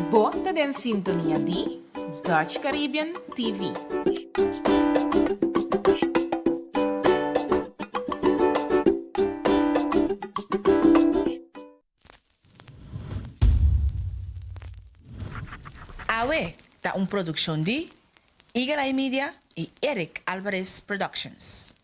Bo ta den sintonia di Dutch Caribbean TV. Awe ta un produccion di Eagle Eye Media y Eric Alvarez Productions.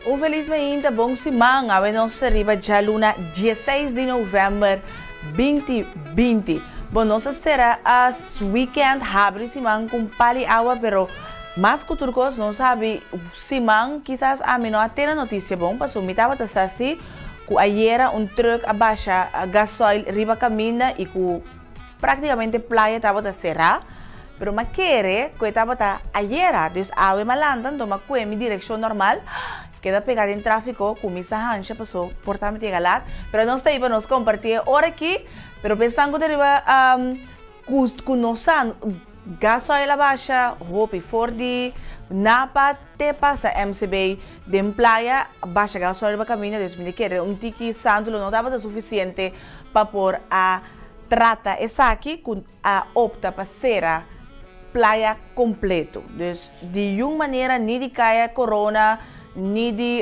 Un felis mainta, bon siman. Awe nos ta riba djaluna dieseis di november binti binti. Bon, nos a sera as weekend habri siman ku un pali awa, pero mas ku tur kos nos habi siman kisas ami no a tene notisia bon, pasobra mi tabata sa si ku ayera un truck a basha gasoil riba kaminda i ku Práktikamente playa tabata será, pero m'a kere ku e tabata ayera, dus awe m'a lanta anto m'a kue mi direkshon normal, keda pegá den tráfiko, kuminsá hansha paso por ta mi ta yega lat, pero nos ta ei pa nos kompartí e ora aki, pero pensando ku ta riba ku ku nos sa gasoil a basha hopi for di Napa te pasa MCB den playa basha gasoil riba kaminda, dus mi ta kere un tiki santu lo no tabata sufisiente pa por a trata esaki ku a opta pa sera playa kompleto. Dus di yun manera ni di kaya Corona ni di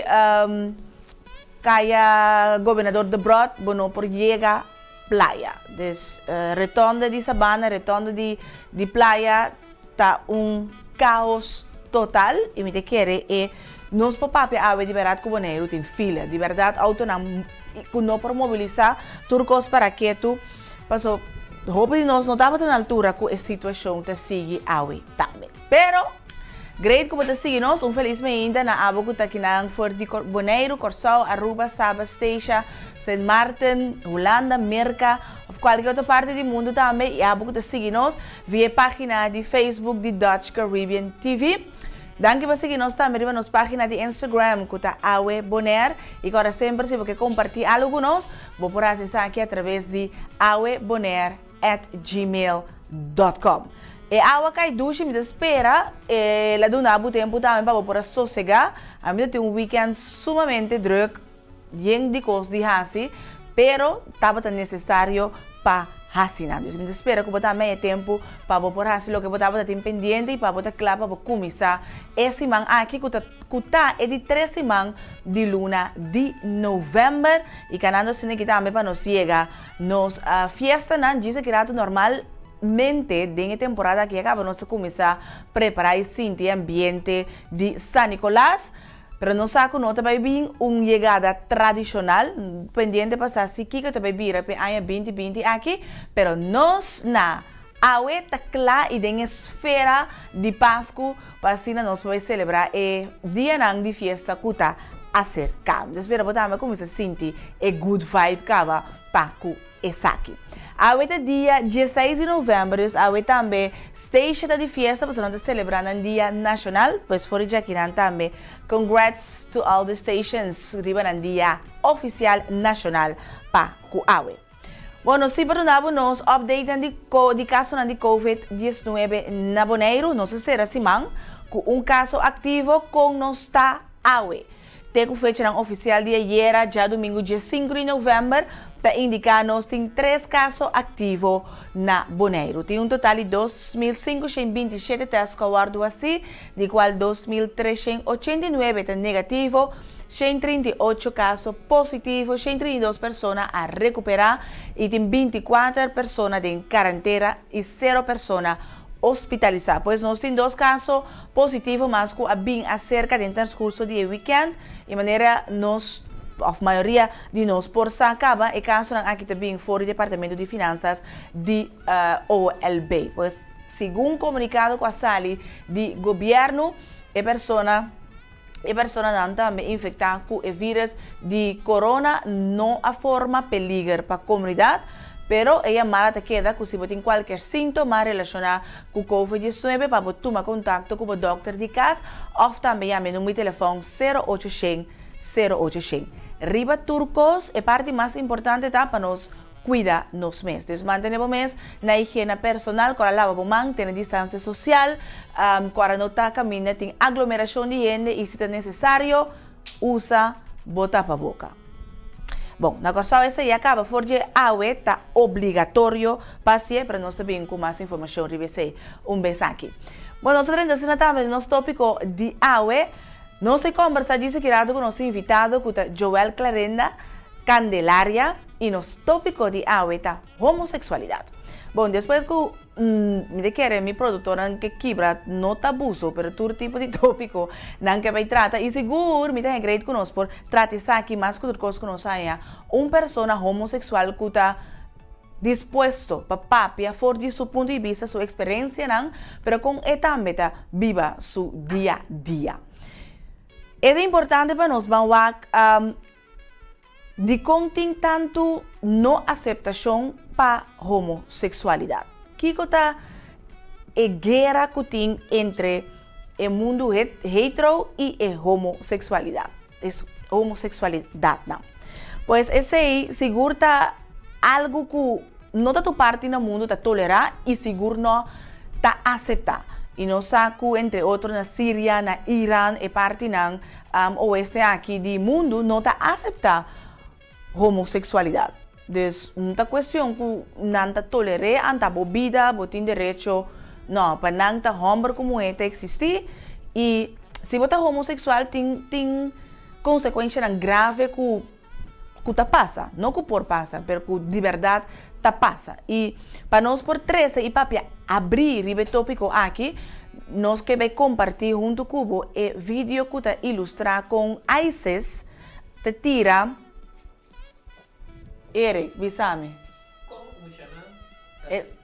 kaya Gobernador Debrot bo no por yega playa. Dus retonde di Sabana, retonde di di playa ta un kaos total i mi ta kere e nos por papia awe di bèrdat ku Boneiru tin fila. Di bèrdat outonan ku no por mobilisá tur kos para ketu paso hopi di nos no tabata na altura ku e situashon ta sigui awe tambe. Pero great ku bo ta sigui nos, un felis meinta na abo ku ta kinan for di Boneiru, Kòrsou, Aruba, Saba, Statia, Sint Maarten, Hulanda, Merka òf kualke otro parti di mundu tambe i abo ku ta sigui nos via e página di Facebook di Dutch Caribbean TV. Danki pa sigui nos tambe riba nos página di Instagram ku ta Awe Bonaire i kòrda semper si bo ke kompartí algu ku nos, bo por hasi esaki atraves di awebonaire at gmail dot com. E awa kai dushi mi ta spera e la duna bo tempu tambe pa bo por a sosegá. Ami ta tin un weekend sumamente drùk. Yen di kos di hasi, pero tabata nesesario pa hasi nan. Dus mi ta spera ku bo ta mei e tempu pa bo por hasi loke bo tabata tin pendiente i pa bo ta kla pa bo kuminsá e siman aki ku ta ku ta e di tres siman di luna di novèmber i kanando asina aki tambe pa nos yega nos fiestanan djis aki ratu normalmente den e temporada aki a kaba nos ta kuminsá prepará i sinti e ambiente di San Nicolas. Pero nos sa ku no ta bai bin un yegada tradishonal, pendiente pa sa si kiko ta bai bira p'e aña binti binti aki, pero nos na awe ta kla i den esfera di Pasku pa asina nos por bai selebrá e dianan di fiesta ku ta aserká. Mi ta spera bo tambe a kuminsá sinti e good vibe kaba pa ku esaki. Awe ta dia dieseis di november, dus awe tambe Statia ta di fiesta pasobra nan ta celebra nan dia nacional, pues for di djakinan tambe congrats to all the stations riba nan dia oficial nacional pa cu awe. Bon, nos tin pa duna bo nos updatenan di di casonan di covid diesnuebe na Boneiru. Nos a cera siman cu un caso activo con nos ta awe. Te ku fechanan ofisial di ayera, djadumingu diesinku di novèmber, ta indiká nos tin tres kaso aktivo na Boneiru. Tin un total di 2.527 tèst ku a wòrdu hasí, di kual 2.389 ta negativo, 138 kaso positivo, 132 persona a rekuperá i tin 24 persona den karantera i sero persona hospitalisá. Pues nos tin dos kaso positivo mas ku a bin aserka den transkurso di e wikènt i manera nos òf mayoria di nos por sa kaba e kasonan aki ta bin for di Departamento di Finansas di OLB. Pues segun komunikado ku a sali di gobièrnu e persona e personanan tambe infektá ku e vírus di korona no a forma peliger pa komunidat. Pero e yamada ta keda ku si bo tin kualker síntoma relashoná ku Covid 19 pa bo tuma kontakto ku bo dòkter di kas òf tambe yama e number di telefòn 0800 0800. Riba tur kos, e parti mas importante ta pa nos kuida nos mes. Dus mantené bo mes na higiena personal, kòrda laba bo man, tene distansia sosial, kòrda no ta kaminda tin aglomerashon di hende i si ta nesesario usa bo tapaboka. Bon, na Kòrsou esei a kaba for dje awe ta obligatorio pa hasié, pero nos ta bin ku mas informashon riba esei un bes aki. Bon, nos ta drenta asina tambe den nos tópiko di awe. Nos ta kombersá djis aki rato ku nos invitado ku ta Joel Clarenda Candelaria i nos tópiko di awe ta homoseksualidat. Bon, despues ku mi ta kere mi produktornan ke kibra no ta abuso pero tur tipo di tópiko nan ke bai trata i sigur mi ta hengreet ku nos por trata esaki mas ku tur kos ku nos haña un persona homoseksual ku ta dispuesto pa papia for di su punto di bista, su eksperensianan, pero kon e tambe ta biba su dia dia. E ta importante pa nos ban wak dikon tin tantu no aseptashon pa homoseksualidat. Kiko ta e guera ku tin entre e mundu hetero i e homoseksualidat? Homoseksualidatnan. Pues esei sigur ta algu ku no ta tur parti na mundu ta tolerá i sigur no ta aseptá. I nos sa ku entre otro na Siria, na Iran, e partinan oeste aki di mundu no ta aseptá homoseksualidat. Dus no ta kuestion ku nan ta toler'é anta bo bida, bo tin derecho, no, pa nan ta hòmber ku muhé ta eksistí i si bo ta homoseksual tin tin konsekuenshanan grave ku ku ta pasa, no ku por pasa, pero ku di bèrdat ta pasa. I pa nos por trese i papia abrí riba e tópiko aki, nos ke bai kompartí huntu ku bo e video ku ta ilustrá kon ISIS ta tira. Eric, bisa mi. Kon muchanan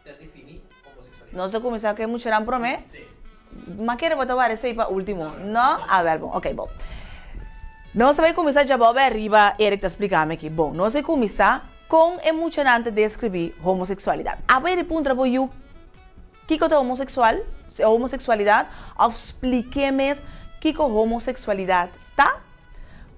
ta definí homoseksualidat? Nos ta kuminsá ku e muchanan promé? Sí. Ma kere bo ta wara esei pa último? No? A wèl bon. Oké, bon. Nos ta bai kuminsá djabou bai ariba, Eric ta splika mi aki. Bon, nos a kuminsá kon e muchanan ta deskribí homoseksualidat. Abo Eric puntra bo yu kiko ta homoseksual, homoseksualidat, òf splik'é mes kiko homoseksualidat ta?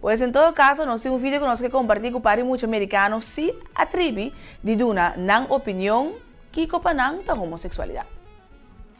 Pues en todo caso nos tin un video cu nos ke comparti cu par di mucha mericano si a tribi di duna nan opinion kico pa nan ta homosexualidad.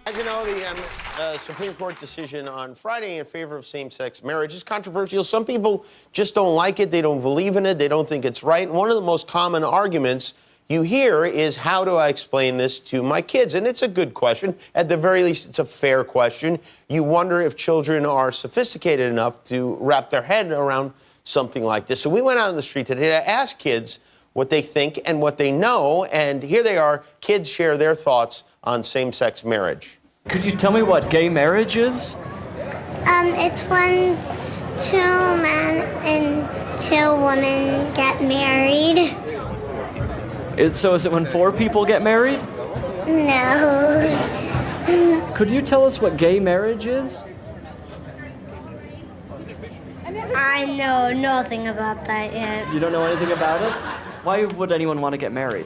As you know, the um, Supreme Court decision on Friday in favor of same sex marriage is controversial. Some people just don't like it, they don't believe in it, they don't think it's right. And one of the most common arguments you hear is, How do I explain this to my kids? And it's a good question. At the very least, it's a fair question. You wonder if children are sophisticated enough to wrap their head around something like this. So we went out on the street today to ask kids what they think and what they know. And here they are. Kids share their thoughts on same sex marriage. Could you tell me what gay marriage is? It's when two men and two women get married. So is it when four people get married? No. Could you tell us what gay marriage is? I know nothing about that yet. You don't know anything about it? Why would anyone want to get married?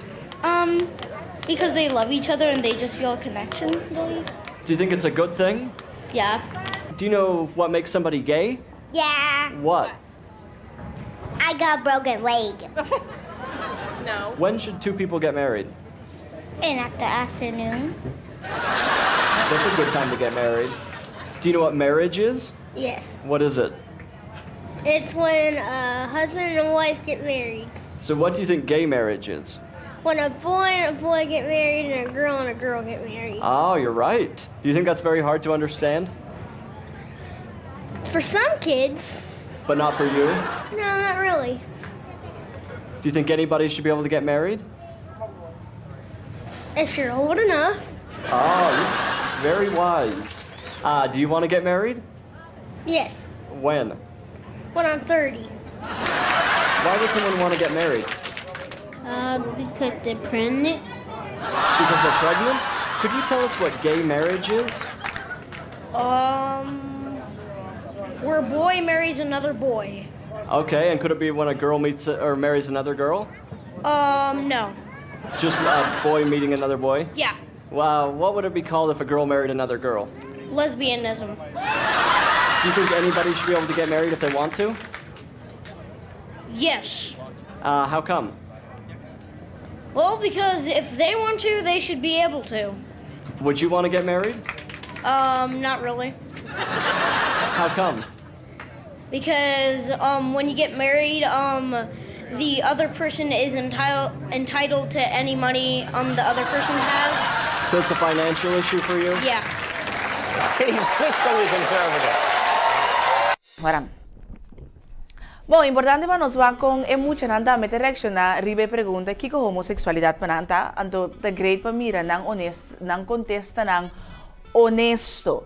Because they love each other and they just feel a connection, I believe. Do you think it's a good thing? Yeah. Do you know what makes somebody gay? Yeah. What? I got a broken leg. No. When should two people get married? And at the afternoon. That's a good time to get married. Do you know what marriage is? Yes. What is it? It's when a husband and wife get married. So what do you think gay marriage is? When a boy and a boy get married and a girl and a girl get married. Oh, you're right. Do you think that's very hard to understand? For some kids. But not for you? No, not really. Do you think anybody should be able to get married? If you're old enough. Oh, you're very wise. Do you want to get married? Yes. When? When I'm 30. Why would someone want to get married? Because they're pregnant. Because they're pregnant? Could you tell us what gay marriage is? Where a boy marries another boy. Okay, and could it be when a girl meets or marries another girl? No. Just a boy meeting another boy? Yeah. Wow, what would it be called if a girl married another girl? Lesbianism. Do you think anybody should be able to get married if they want to? Yes. How come? Well, because if they want to, they should be able to. Would you want to get married? Not really. How come? Because when you get married, the other person is entitled to any money the other person has. So it's a financial issue for you? Yeah. He's fiscally conservative. Ora. Bon, importante pa nos wak kon e muchanan tambe ta reakshoná riba e pregunta kiko homoseksualidat pa nan ta, anto ta great pa mira nan ones nan kontestanan honesto.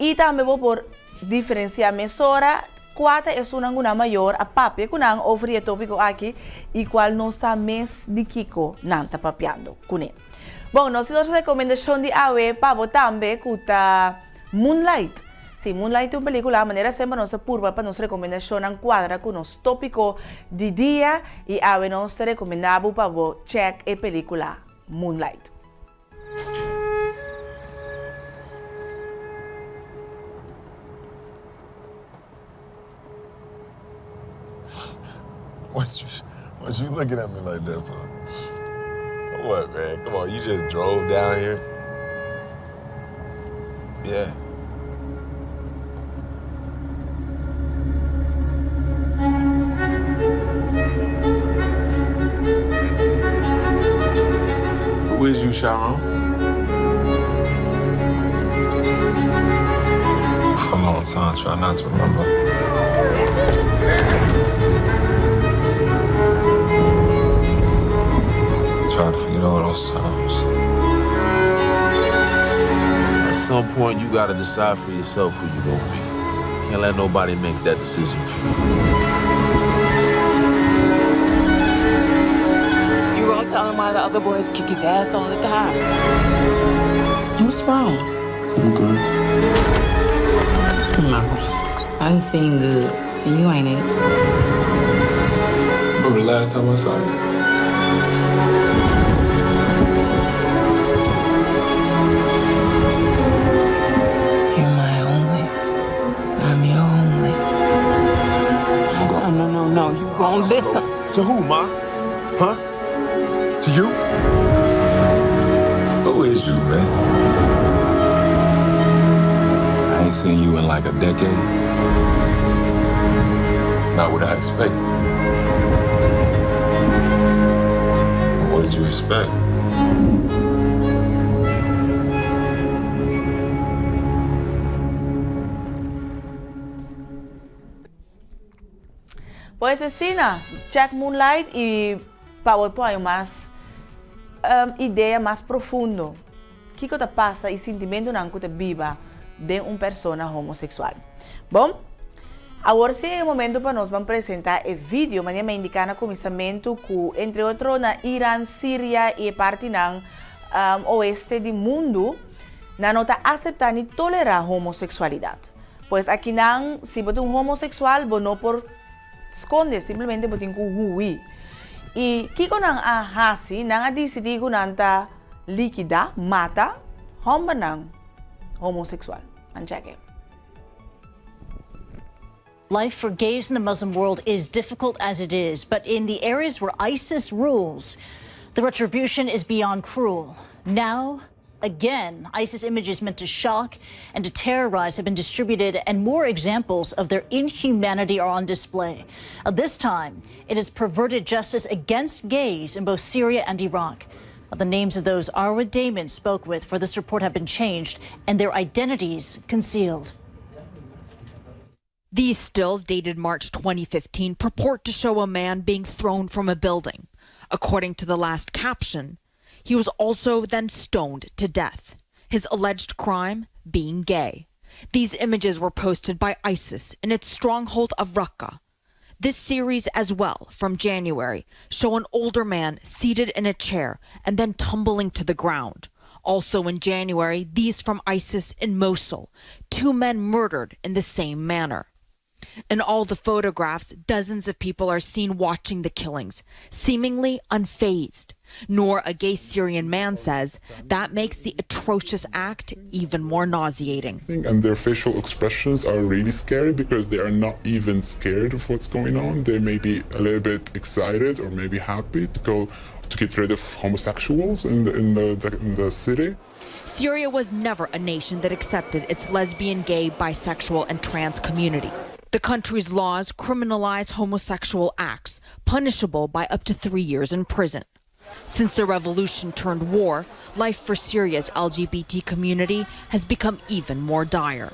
I tambe bo por diferensiá mesora kua ta esunnan ku nan mayor a papia ku nan over di e tópiko aki i kual no sa mes di kiko nan ta papiando kuné. Bon, nos tin otro rekomendashon di awe pa bo tambe ku ta Moonlight. Sí, Moonlight ta un pelíkula, manera semper nos ta purba pa nos rekomendashonnan kuadra ku nos tópiko di dia i awe nos ta rekomendá bo pa bo chèk e pelíkula Moonlight. What you, what you looking at me like that for? What, man? Come on, you just drove down here? Yeah. Who is you, Sharon? For a long time, try not to remember. Try to forget all those times. At some point, you gotta decide for yourself who you gonna be. Can't let nobody make that decision for you. You gonna tell him why the other boys kick his ass all the time? What's wrong? I'm good. No, I done seen good, and you ain't it. Remember the last time I saw you? You're my only. I'm your only. No, no, no, no. You gonna listen. To who, Ma? Huh? To you? Who is you, man? I ain't seen you in like a decade. It's not what I expected. What did you expect? Pues asina, check Moonlight i pa bo por haña mas idea mas profundo kiko ta pasa i sintimentunan ku ta biba den un persona homosexual. Bon, awor si e momento pa nos ban presenta e video manera mi a indica na kuminsamentu ku entre otro na Iran, Siria i e partinan oeste di mundu nan no ta asepta ni tolera homosexualidad. Pues akinan si bo ta un homosexual bo no por skonde, simplemente bo tin ku hui. I kiko nan a hasi? Nan a disidí ku nan ta likidá, mata, hòmbernan homosexual. Ban chèk'e. Life for gays in the Muslim world is difficult as it is, but in the areas where ISIS rules, the retribution is beyond cruel. Now, again, ISIS images meant to shock and to terrorize have been distributed, and more examples of their inhumanity are on display. This time, it has perverted justice against gays in both Syria and Iraq. The names of those Arwa Damon spoke with for this report have been changed and their identities concealed. These stills, dated March 2015, purport to show a man being thrown from a building. According to the last caption, he was also then stoned to death. His alleged crime being gay. These images were posted by ISIS in its stronghold of Raqqa. This series as well, from January, show an older man seated in a chair and then tumbling to the ground. Also in January, these from ISIS in Mosul, 2 men murdered in the same manner. In all the photographs, dozens of people are seen watching the killings, seemingly unfazed. Noor, a gay Syrian man, says that makes the atrocious act even more nauseating. And their facial expressions are really scary because they are not even scared of what's going on. They may be a little bit excited or maybe happy to go to get rid of homosexuals in the, in the, the in the city. Syria was never a nation that accepted its lesbian, gay, bisexual, and trans community. The country's laws criminalize homosexual acts, punishable by up to three years in prison. Since the revolution turned war, life for Syria's LGBT community has become even more dire.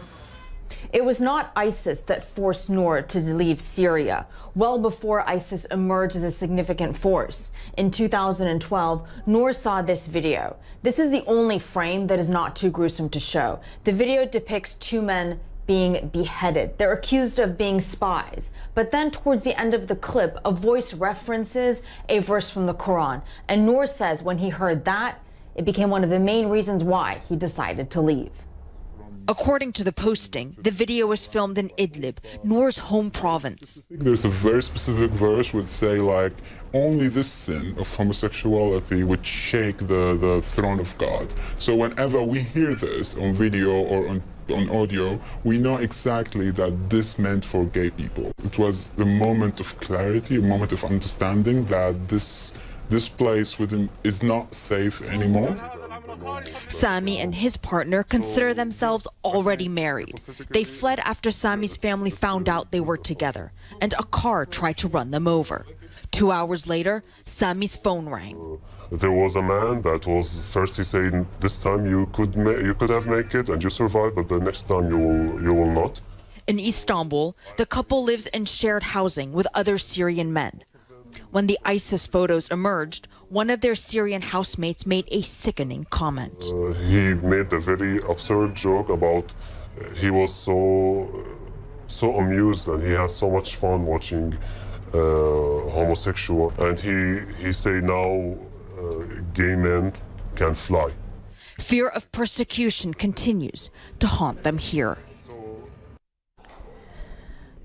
It was not ISIS that forced Noor to leave Syria, well before ISIS emerged as a significant force. In 2012, Noor saw this video. This is the only frame that is not too gruesome to show. The video depicts two men being beheaded. They're accused of being spies. But then towards the end of the clip, a voice references a verse from the Quran. And Noor says when he heard that, it became one of the main reasons why he decided to leave. According to the posting, the video was filmed in Idlib, Noor's home province. There's a very specific verse would say like only this sin of homosexuality would shake the, the throne of God. So whenever we hear this on video or on, on audio, we know exactly that this meant for gay people. It was the moment of clarity, a moment of understanding that this this place within is not safe anymore. Sami and his partner consider themselves already married. They fled after Sami's family found out they were together, and a car tried to run them over. Two hours later, Sami's phone rang. There was a man that was first he said this time you could you could have make it and you survived, but the next time you will you will not. In Istanbul, the couple lives in shared housing with other Syrian men. When the ISIS photos emerged, one of their Syrian housemates made a sickening comment. Uh, he made a very absurd joke about uh, he was so so amused and he has so much fun watching uh, homosexual and he he say now uh, gay men can fly. Fear of persecution continues to haunt them here.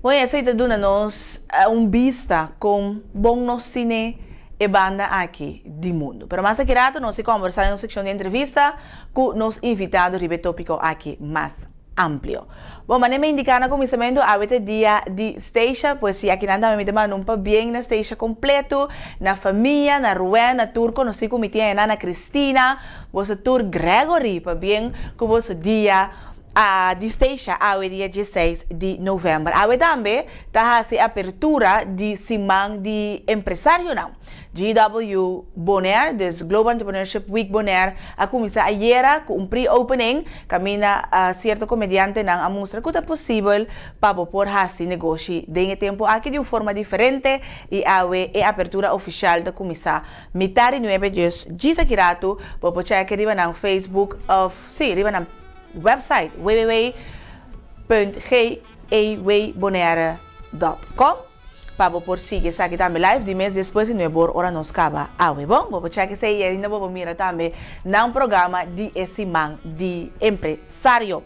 Bon esei ta duna nos un bista kon bon nos tine e banda aki di mundu. Pero mas aki rato nos ta kombersá den nos sekshon di entrevista ku nos invitado riba e topiko aki mas amplio. Bon, manera mi a indiká na kuminsamentu, awe ta e dia di Stacia, pues si akinan tambe mi ta manda un pabien na Stacia kompleto, na famia, na Ruen, na tur konosí ku mi tin ayina, na Christina, boso tur Gregory, pabien ku boso dia A di Stacia awe dia dieseis di novèmber. Awe tambe ta hasi apertura di siman di empresarionan. GW Bonaire, dus Global Entrepreneurship Week Bonaire, a kuminsá ayera ku un pre-opening kaminda sierto komediantenan a mustra ku ta posibel pa bo por hasi negoshi den e tempu aki di un forma diferente i awe e apertura ofishal ta kuminsá mitar di nuebe djes djis aki ratu bo por chèk riba nan Facebook òf sí riba nan Website, www.gewbonaire.com pa bo por sigui esaki tambe live di mes despues di nuebe or ora nos kaba awe. Bon, bo por check esei i ainda bo por mira tambe nan programa di e siman di empresario.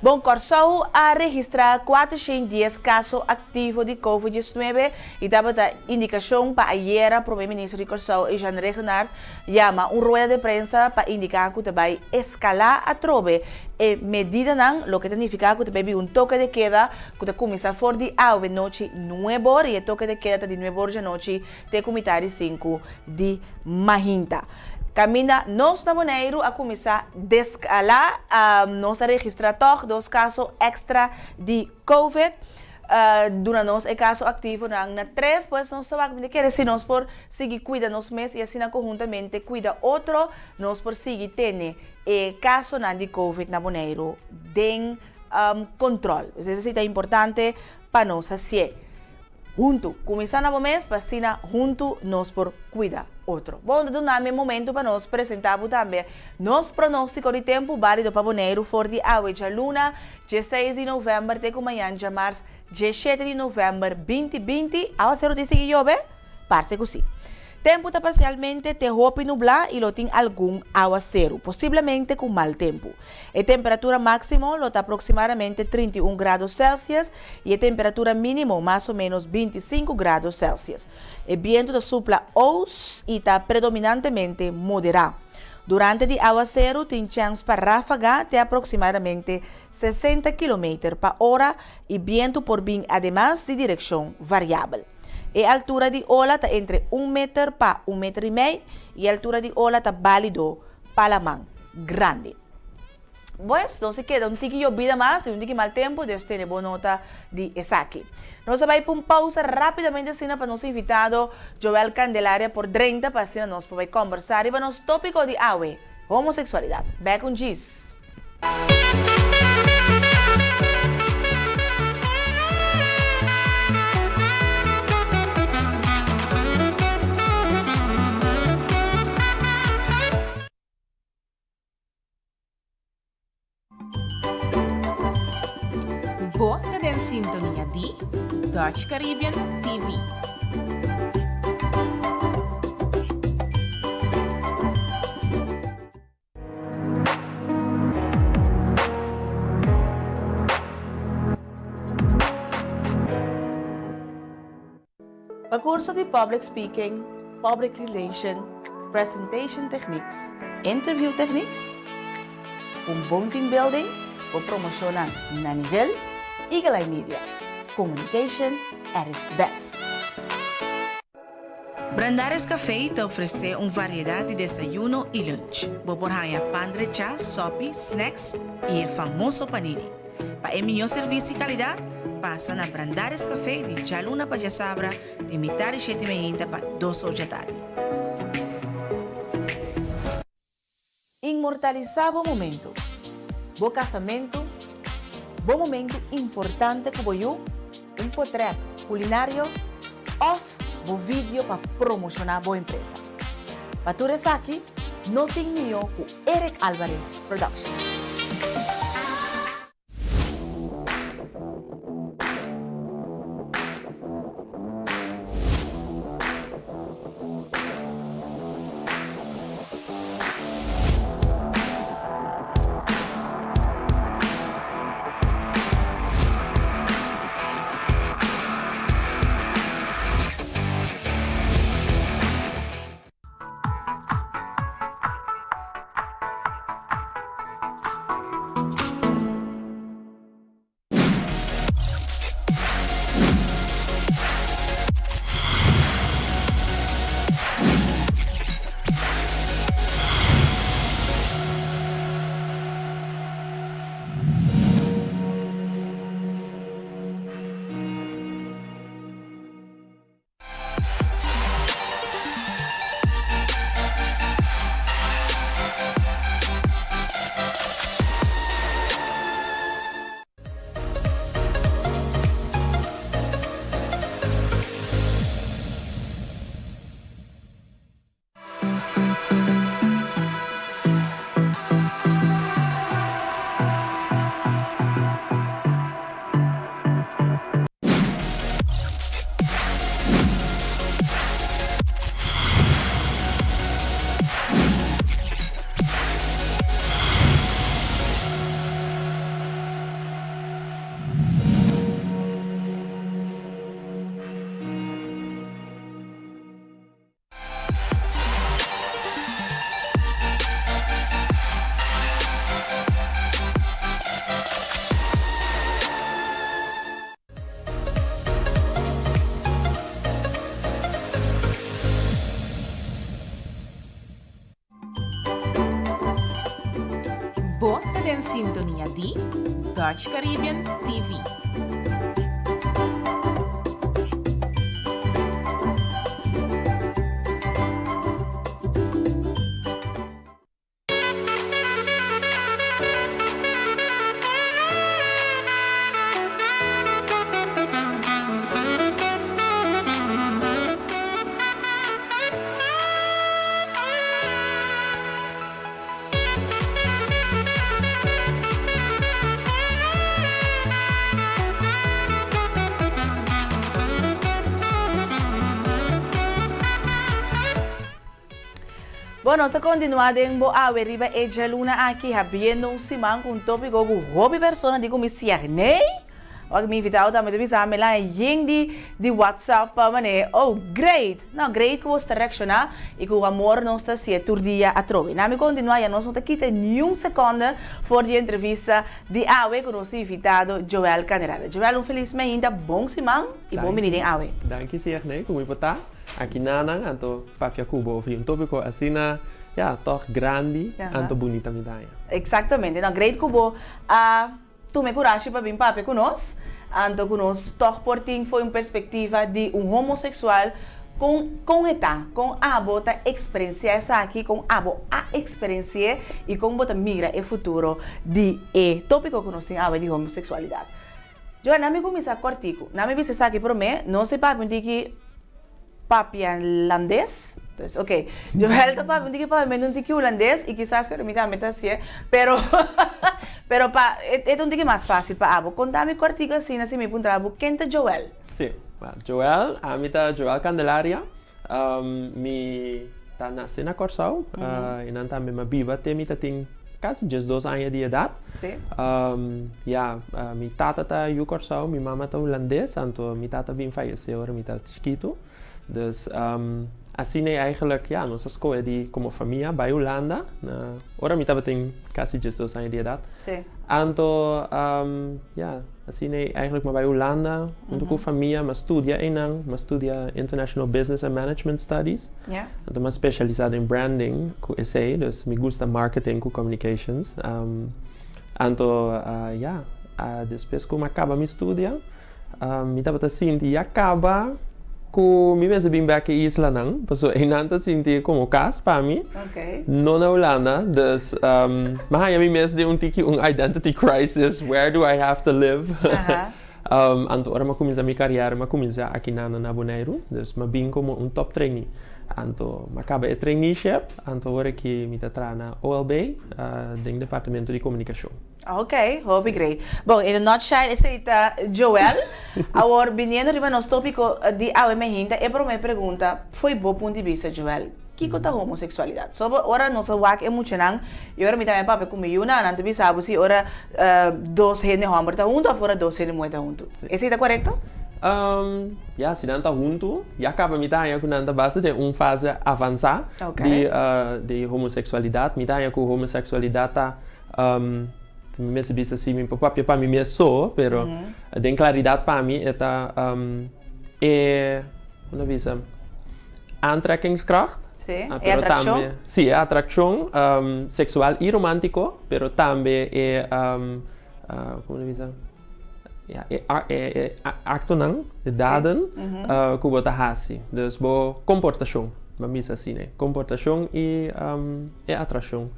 Bon, Kòrsou a registrá 410 kaso aktivo di Covid 19 i tabata indikashon pa ayera Prome Minister di Kòrsou Eugène Rhuggenaath yama un rueda de prensa pa indiká ku ta bai eskalá atrobe e medidanan, loke ta nifiká ku ta bai bin un toke de keda ku ta kuminsá for di awe nochi nuebe or i e toke de keda ta di nuebe or djanochi te ku mitá di sinku di mahinta. Kaminda nos na Boneiru a kuminsá deskalá, nos a registrá tòg dos kaso èkstra di Covid. Duna nos e kaso aktivonan na tres, pues nos ta wak mi ta kere si nos por sigui kuida nos mes i asina konhuntamente kuida otro, nos por sigui tene e kasonan di Covid na Boneiru den kontròl. Pues esei ta importante pa nos hasié. Huntu, kuminsá na bo mes pa asina huntu nos por kuida otro. Bon, ta duna mi e momento pa nos presentá bo tambe nos pronóstiko di tempu bálido pa Boneiru for di awe djaluna, dieseis di novèmber te ku mañan djamars, diesshete di novèmber binti binti. Awaseru tin sigui yobe? Parse ku si. Tempu ta parsialmente te hopi nublá i lo tin algun awaseru, posiblemente ku mal tempu. E temperatura máksimo lo ta aproksimadamente 31 grado Celsius i e temperatura mínimo mas o ménos 25 grado Celsius. E bientu ta supla oos i ta predominantemente moderá. Durante di awaseru tin chèns pa ráfaga te aproksimadamente 60 kilometer pa ora i bientu por bin ademas di direkshon variabel. E altura di ola ta entre un meter pa un meter i mei i e altura di ola ta bálido pa laman grandi. Pues, nos a keda un tiki yobida mas i un tiki mal tempu, Dios tene bo nota di esaki. Nos a bai pa un pausa rápidamente asina pa nos invitado Joel Candelaria por drenta pa asina nos por bai kòmbersá riba nos tópiko di awe, homoseksualidat. Bèk un djis. Bo ta den sintonia di Dutch Caribbean TV. Pa kurso di Public Speaking, Public Relation, Presentation Techniques, Interview Techniques, un bon team building, bo promoshonnan na nivel, Eagle Eye Media, communication at its best. Brandaris Café ta ofresé un variedat di desayuno i lunch. Bo por haña pan drechá, sòpi, snacks i e famoso panini. Pa e mihó servisio i kalidat, pasa na Brandaris Café di djaluna pa djasabra di mitar di shete meinta pa dos or djatardi. Inmortalisá bo momentu, bo kasamentu, bo momentu importante ku bo yu, un potrèt kulinario òf bo vidio pa promoshoná bo empresa. Pa tur esaki no tin mihó ku Eric Alvarez Production. Bo ta den sintonia di Dutch Caribbean TV. Bon, nos ta kontinuá den bo awe riba e djaluna aki, habiendo un siman ku un tópiko ku hopi persona di ku mi sieg nee. Wak mi invitado tambe ta bisa mi la yen di di WhatsApp pa manera oh great! No, great ku bos ta reakshoná i ku amor nos ta hasié tur dia atrobe. Na mi kontinuá ya nos no ta kita niun sekonde for di e entrevista di awe ku nos invitado Joel Candelaria. Joel un felis meinta, bon siman i bon bini den awe. Danki Signe ku mi por ta aki nanan anto papia ku bo over di un topiko asina ya tòg grandi anto bunita mi daña. Eksaktamente. No, great ku bo a Tuma e kurashi pa bin papia ku nos, anto ku nos tòg por tin fo'i un perspektiva di un homoseksual kon kon e ta, kon abo ta eksperensiá esaki, kon abo a eksperensi'é i kon bo ta mira e futuro di e tópiko ku nos tin awe di homoseksualidat. Joan, nan mi kuminsá kòrtiku. Nan mi bisa esaki promé, nos ta papia un tiki papia hulandes, dus ok, Joel ta papia un tiki papiamentu un tiki hulandes i kisas mi tambe ta hasié, pero pero pa e ta un tiki mas fásil pa abo. Konta mi kòrtiku asina si mi puntra bo ken ta Joel? Sí, well, Joel, ami ta Joel Candelaria, mi ta nase na Kòrsou, i nan tambe mi a biba te mi ta tin kasi diesdos aña di edat. Sí. Ya, mi tata ta yu Kòrsou, mi mama ta hulandes, anto mi tata bin fayesé ora mi ta Chikitu. Dus asina eigenlijk ja, nos a skohe di komo famia bai Hulanda na ora mi tabatin kasi diesdos aña di edat. Sí. Anto ja, asina eigenlijk mi a bai Hulanda huntu ku famia, mi a studia einan, mi a studia International Business and Management Studies. Ja. Anto mi a spesialisá den branding ku esei, dus mi gusta marketing ku communications. Anto ja, despues ku mi a kaba mi studia, Mi tabata sinti ya kaba ku mi mester bin bek e islanan, pasobra einan ta sinti komo kas pa mi, no na Hulanda. Dus mi a haña mi mes den un tiki un identity crisis, where do I have to live? Anto ora mi a kuminsá mi kariera mi a kuminsá akinan na Boneiru, dus mi a bin komo un top trainee. Anto mi a kaba e traineeship, anto awor aki mi ta traha na OLB den departamento di komunikashon. Ok, hopi great. Bon, in a nutshell esei ta Joel. Awor, biniendo riba nos tópiko di awe mehinta, e promé pregunta, fo'i bo punt di bista Joel, kiko ta homoseksualidat? So bo ora nos a wak e muchanan, i ora mi tambe papia ku mi yunan, nan ta bisa bo si ora dos hende hòmber ta huntu òf ora dos hende muhé ta huntu. Esei ta korekto? Ya, si nan ta huntu, ya kaba mi ta haña ku nan ta basta den un fase avansá di di homoseksualidat. Mi ta haña ku homoseksualidat ta Mi mester bisa si mi por papia pa mi mes so, pero den claridad pa mi e ta e, como ta bisa, aantrekkingskracht. Sí, e atraccion. Sí, e atraccion sexual y romantico, pero tambe e, como ta bisa, ya, e e actonan, e daden cu bo ta haci. Dus bo comportacion, bo a bisa asina, comportacion y e atraccion.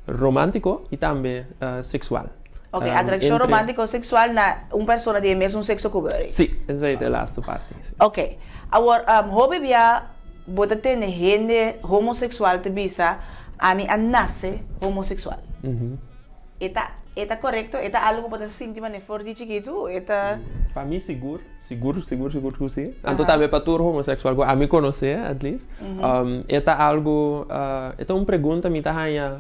Romántico y tambe sexual. Ok, atraccion romántico sexual na un persona di e mesun sexo cu bo. Sí, esei ta e laatste parti. Ok, awor hopi bia bo ta tende hende homosexual ta bisa ami a nace homosexual. E ta e ta korekto? E ta algu ku bo ta sinti manera for di chikitu? E ta. Pa mi sigur, sigur, sigur, sigur ku si. Anto tambe pa tur homoseksual ku ami konosé at least. E ta algu, e ta un pregunta mi ta haña,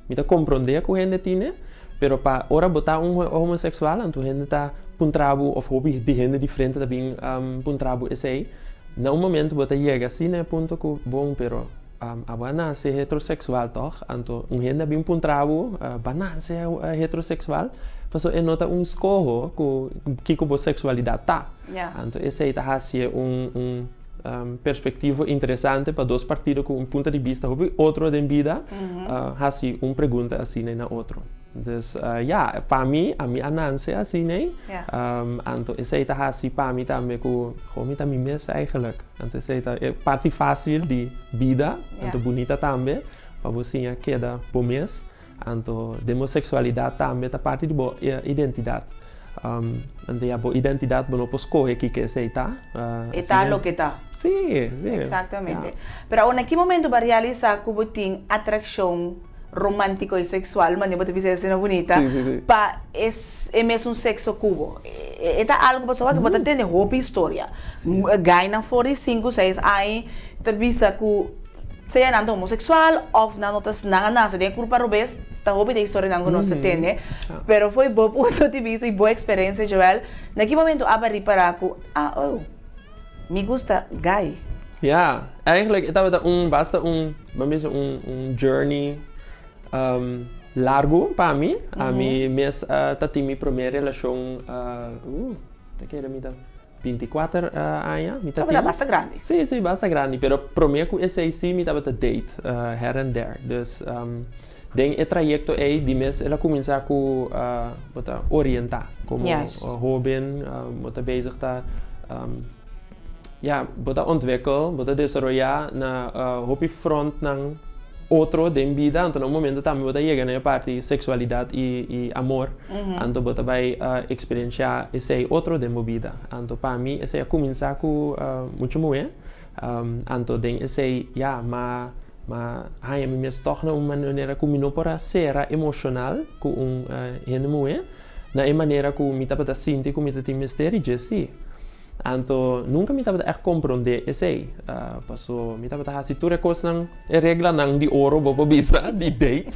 mi ta komprondé ku hende tine, pero pa ora bo ta un homoseksual anto hende ta puntra bo òf hopi di hende diferente ta bin puntra bo esei. Na un momento bo ta yega asina e punto ku bon pero. Abo a nase heteroseksual tòg? Anto un hende a bin puntra bo, Bo a nase heteroseksual? Pasobra e no ta un skoho ku kiko bo seksualidat ta. Anto esei ta hasié un un perspektivo interesante pa dos partido ku un punto di bista hopi otro den bida hasi un pregunta asina na otro. Dus ya, pa mi, ami a nase asina, anto esei ta hasi pa mi tambe ku mi ta mi mes eigenlijk. Anto esei ta e parti fásil di bida, anto bunita tambe, pa bo siña keda bo mes. Anto den bo seksualidat tambe ta parti di bo identidat. Anto ya, bo identidat bo no por skohe kiko esei ta. E ta loke ta. Sí, sí. Eksaktamente. Pero awor na ki momento bo a realisá ku bo tin atrakshon romántiko i seksual, manera bo ta bisa esei no bunita, pa e e mesun sekso ku bo? E ta algu pasobra ku bo ta tende hopi historia. Gainan for di sinku, seis aña ta bisa ku. Sea nan ta homoseksual òf nan no ta, nan a nase den e kurpa robes, ta hopi di e historianan ku nos ta tende. Pero fo'i bo punto di bista i bo eksperensia, Joel, na ki momento aba ripará ku, ah, oh, mi gusta guy? Ya, eigenlijk e tabata un basta un, ban bisa un un journey largu pa mi. Ami mes ta tin mi promé relashon, ta kere mi ta. 24 aña mi ta Tabata tin. basta grandi. Sí, sí, basta grandi. Pero promé ku esei sí mi tabata date her en der. Dus den e trayekto ei di mes el a kuminsá ku bo ta orientá komo hóben, bo ta bezig ta ya bo ta ontwikkel, bo ta desaroyá na hopi frontnan otro den bida. Anto na un momento tambe bo ta yega na e parti seksualidat i amor. Anto bo ta bai eksperenshá esei otro den bo bida. Anto pa mi esei a kuminsá ku mucha muhé. Anto den esei ya m'a m'a haña mi mes tòg na un manera ku mi no por a sera emoshonal ku un hende muhé na e manera ku mi tabata sinti ku mi ta tin mester di dje sí. Anto nunka mi tabata ègt komprondé esei, paso mi tabata hasi tur e kosnan, e reglanan di oro bo por bisa, di date.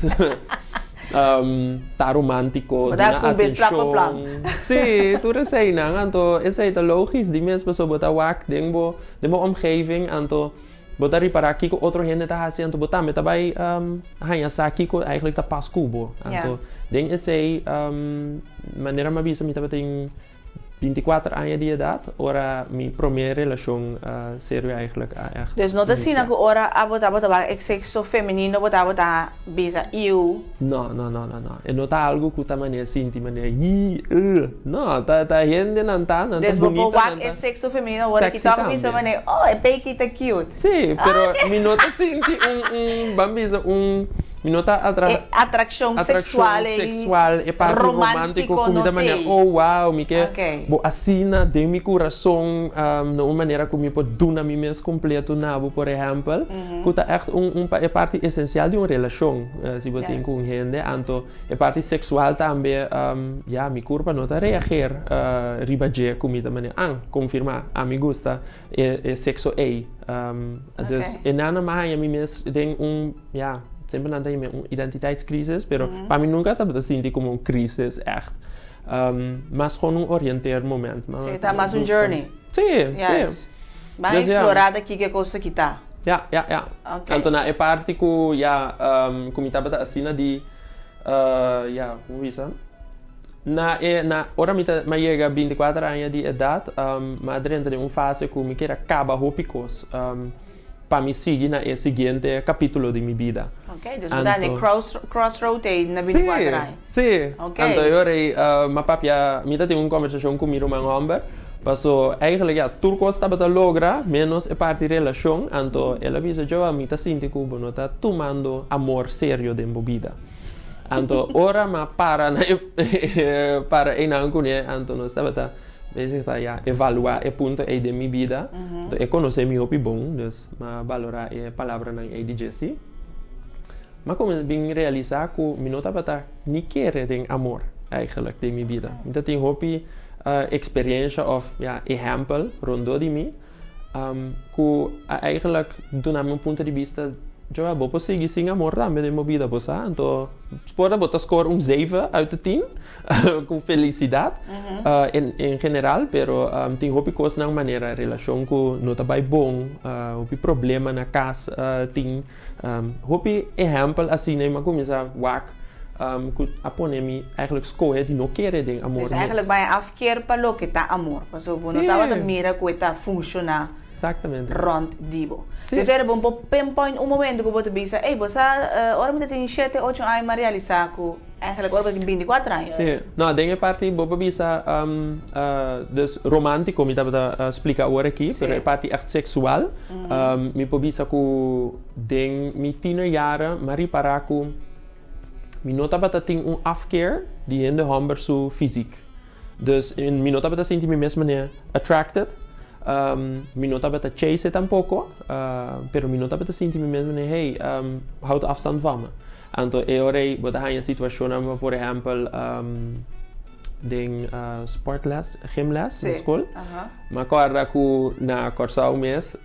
Ta romántiko, Bo ta duna kumbe strap bo plan. atenshon. Sí, tur eseinan. Anto esei ta lógis di mes paso bo ta wak den bo den bo omgeving, anto bo ta ripará kiko otro hende ta hasi, anto bo tambe ta bai haña sa kiko eigenlijk ta pas ku bo. Anto den esei manera mi a bisa mi tabatin 24 aña di edat ora mi promé relashon serio eigenlijk a ègt Dus no ta asina inisiá. ku ora abo tabata wak e sekso femenino bo tabata bisa iu. No, no, no, no, no. E no ta algu ku ta manera sinti manera yii, ugh. No, ta ta hendenan ta, nan ta Dus bo por bunita, wak nan e ta sekso femenino ora ki sexy tok bisa tambe. manera oh e peiki ta cute. Sí, pero mi no ta sinti un un ban bisa un Mi no ta atra E atrakshon seksual atraccion ei seksual, e parti romántico romántico ku mi no ta manera t'ei. oh wow mi ke Ok. bo asina den mi kurason na un manera ku mi por duna mi mes kompleto na bo por ehèmpel ku ta ègt un un e parti esensial di un relashon si bo tin ku un hende anto e parti seksual tambe ya mi kurpa no ta reageer riba dje ku mi ta manera an konfirmá ami gusta e e sekso ei dus e nan a haña mi mes den un ya semper nan ta yama un identiteitscrisis pero pa mi nunca tabata sinti como un crisis echt mas gewoon un orienteer moment Sí, ta mas un journey. Sí, sí. Juist. Ban Dus ya. explora ta kiko e kos aki ta. Ya, ya, ya. Ok. Anto na e parti ku ya ku mi tabata asina di ya como bisa Na e na ora mi ta mi a yega 24 aña di edat mi a drenta den un fase ku mi kier a kaba hopi kos pa mi sigui na e siguiente kapitulo di mi bida. Ok, dus bo ta den e cross crossroad ei na 24 aña. Sí, sí. Ok. Anto e ora ei mi a papia, mi ta tin un kombersashon ku mi ruman hòmber, paso eigenlijk ya tur kos tabata logra menos e parti relashon, anto el a bisa, Joel mi ta sinti ku bo no ta tumando amor serio den bo bida. Anto ora m'a para na e para einan kuné, anto nos tabata bezig ta ya evaluá e punto ei den mi bida. Anto e konosé mi hopi bon, dus m'a balorá e palabranan ei di dje sí. M'a kuminsá bin realisá ku mi no tabata ni kere den amor eigenlijk den mi bida. Mi ta tin hopi eksperiensha òf ya ehèmpel rondó di mi. Ku a eigenlijk duna mi un punto di bista, Joel, bo por sigui sin amor tambe den bo bida, bo sa? Anto, por ta bo ta score un zeven uit de tien ku felisidat en en general, pero tin hopi kosnan manera relashon ku no ta bai bon, hopi problema na kas tin, hopi ehèmpel asina i mi a kuminsá wak ku a pone mi eigenlijk skohe di no kere den amor Dus mes. eigenlijk bai afkeer pa loke ta amor, pasobra bo no tabata mira ku e ta funshoná rònt di bo. Dus era bo por pinpoint un momento ku bo ta bisa, ey, bo sa ora mi ta tin shete, ocho aña mi a realisá ku eigenlijk ora bo tin bintikuater aña. Sí. No, den e parti bo por bisa, dus romántico mi tabata splika awor aki, pero e parti ègt seksual, mi por bisa ku den mi tienerjaren mi a ripará ku mi no tabata tin un afkeer di hende hòmber su fysiek. Dus mi no tabata sinti mi mes manera attracted, mi no tabata chase tampoko, pero mi no tabata sinti mi mes manera hey, houd afstand van me. Anto e ora ei bo ta haña situashonnan por ehèmpel. den sportles, gymles na skol. Mi a kòrda ku na Kòrsou mes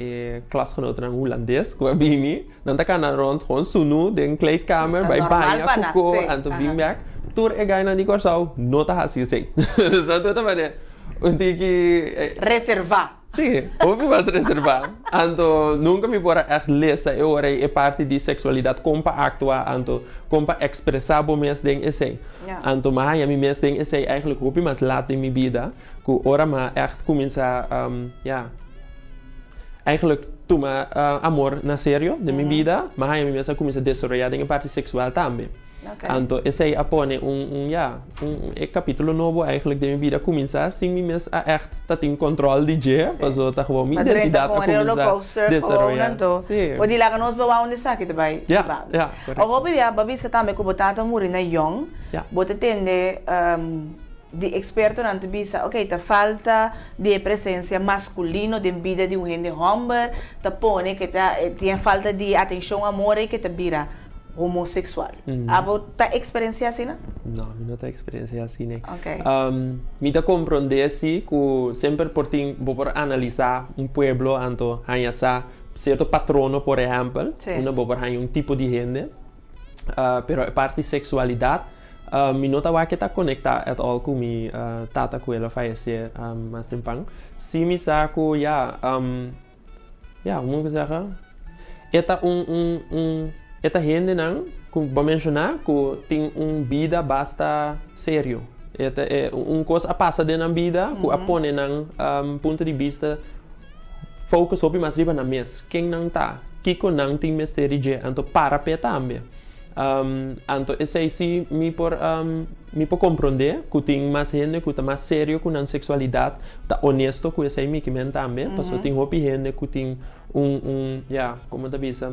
e klasgenotennan hulandes ku a bini, nan ta kana rònt gewoon sunu den kleedkamer bai baña ku ko anto bin bèk. Tur e gainan di Kòrsou no ta hasi esei. Dus nan tur ta manera un tiki. Reservá. Sí, hopi mas reservá. Anto nunka mi por a ègt lesa e ora ei e parti di seksualidat, kon pa aktua, anto kon pa ekspresá bo mes den esei. Anto mi a haña mi mes den esei eigentlik hopi mas lat den mi bida, ku ora mi a ègt kuminsá, ya, eigentlik tuma amor na serio den mi bida, mi a haña mi mes a kuminsá desaroyá den e parti seksual tambe. Anto esei a pone un, un, ya, un, e kapítulo nobo eigenlijk den mi bida kuminsá sin mi mes a ègt ta tin kòntròl di dje, paso ta gewoon mi A drenta identidat a gewoon kuminsá rollercoaster gewoon desaroyá. anto. Sí. Bo di laga nos bawa unda esaki ta bai Ya, hiba. ya, korekto. Awor hopi bia bo a bisa tambe ku bo tata muri na yòn, Ya. bo ta tende di ekspertonan ta bisa, ok, ta falta di e presensia maskulino den bida di un hende hòmber, ta pone ke ta tin e falta di atenshon, amor ei ke ta bira homosexual. Abo ta experiencia asina? No, mi no ta experiencia asina. Ok. Mi ta comprende si cu semper por tin, bo por analisa un pueblo anto haña sa cierto patrono por ehempel, unda bo por haña un tipo di hende, pero e parti sexualidad mi no ta wak e ta conecta at all cu mi tata cu el a fayece mas tempan. Si mi sa cu ya, Ya, hoe moet ik het zeggen? E ta un, un, un, e ta hendenan ku bo a menshoná ku tin un bida basta serio. E ta e un kos a pasa den nan bida ku a pone nan punto di bista focus hopi mas riba nan mes. Ken nan ta? Kiko nan tin mester di dje? Anto para p'e tambe. Anto esei si mi por mi por komprondé ku tin mas hende ku ta mas serio ku nan seksualidat, ta onesto ku esei mi kimen tambe, pasobra tin hopi hende ku tin un un ya komo ta bisa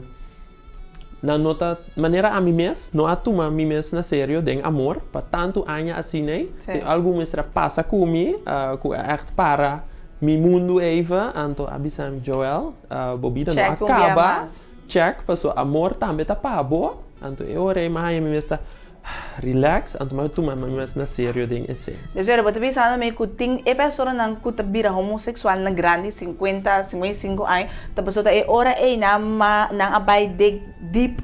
nan no ta manera ami mes no a tuma mi mes na serio den amor pa tantu aña asin'ei, tin algu mester a pasa ku mi ku a ègt para mi mundu even, anto a bisa mi Joel bo bida no a kaba. Check, paso amor tambe ta pa bo, anto e ora ei mi haña mi mes ta relax, anto mi a tuma mi mes na serio den esei. De serio, bo ta bisando mi ku tin e personanan ku ta bira homoseksual na grandi, sinkuenta, 55 aña, ta pasobra ta e ora ei nan ma nan a bai dig deep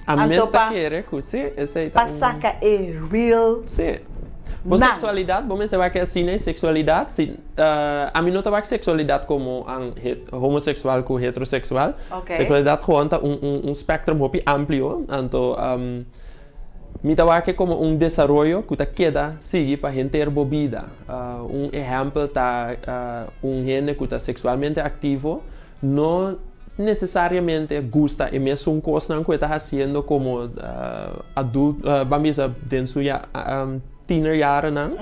Ami anto mes ta pa kere ku si, esei ta pa un. saka e real Si. Bo nan. seksualidat, bo mester wak asina e seksualidat, si ami no ta wak seksualidat komo an homoseksual ku heteroseksual. Ok. Seksualidat gewoon ta un un un spectrum hopi amplio, anto mi ta wak e komo un desaroyo ku ta keda sigui pa henter bo bida. Un ehèmpel ta un hende ku ta seksualmente aktivo no nesesariamente gusta e mesun kosnan ku e ta hasiendo komo adulto, ban bisa den su tienerjarennan,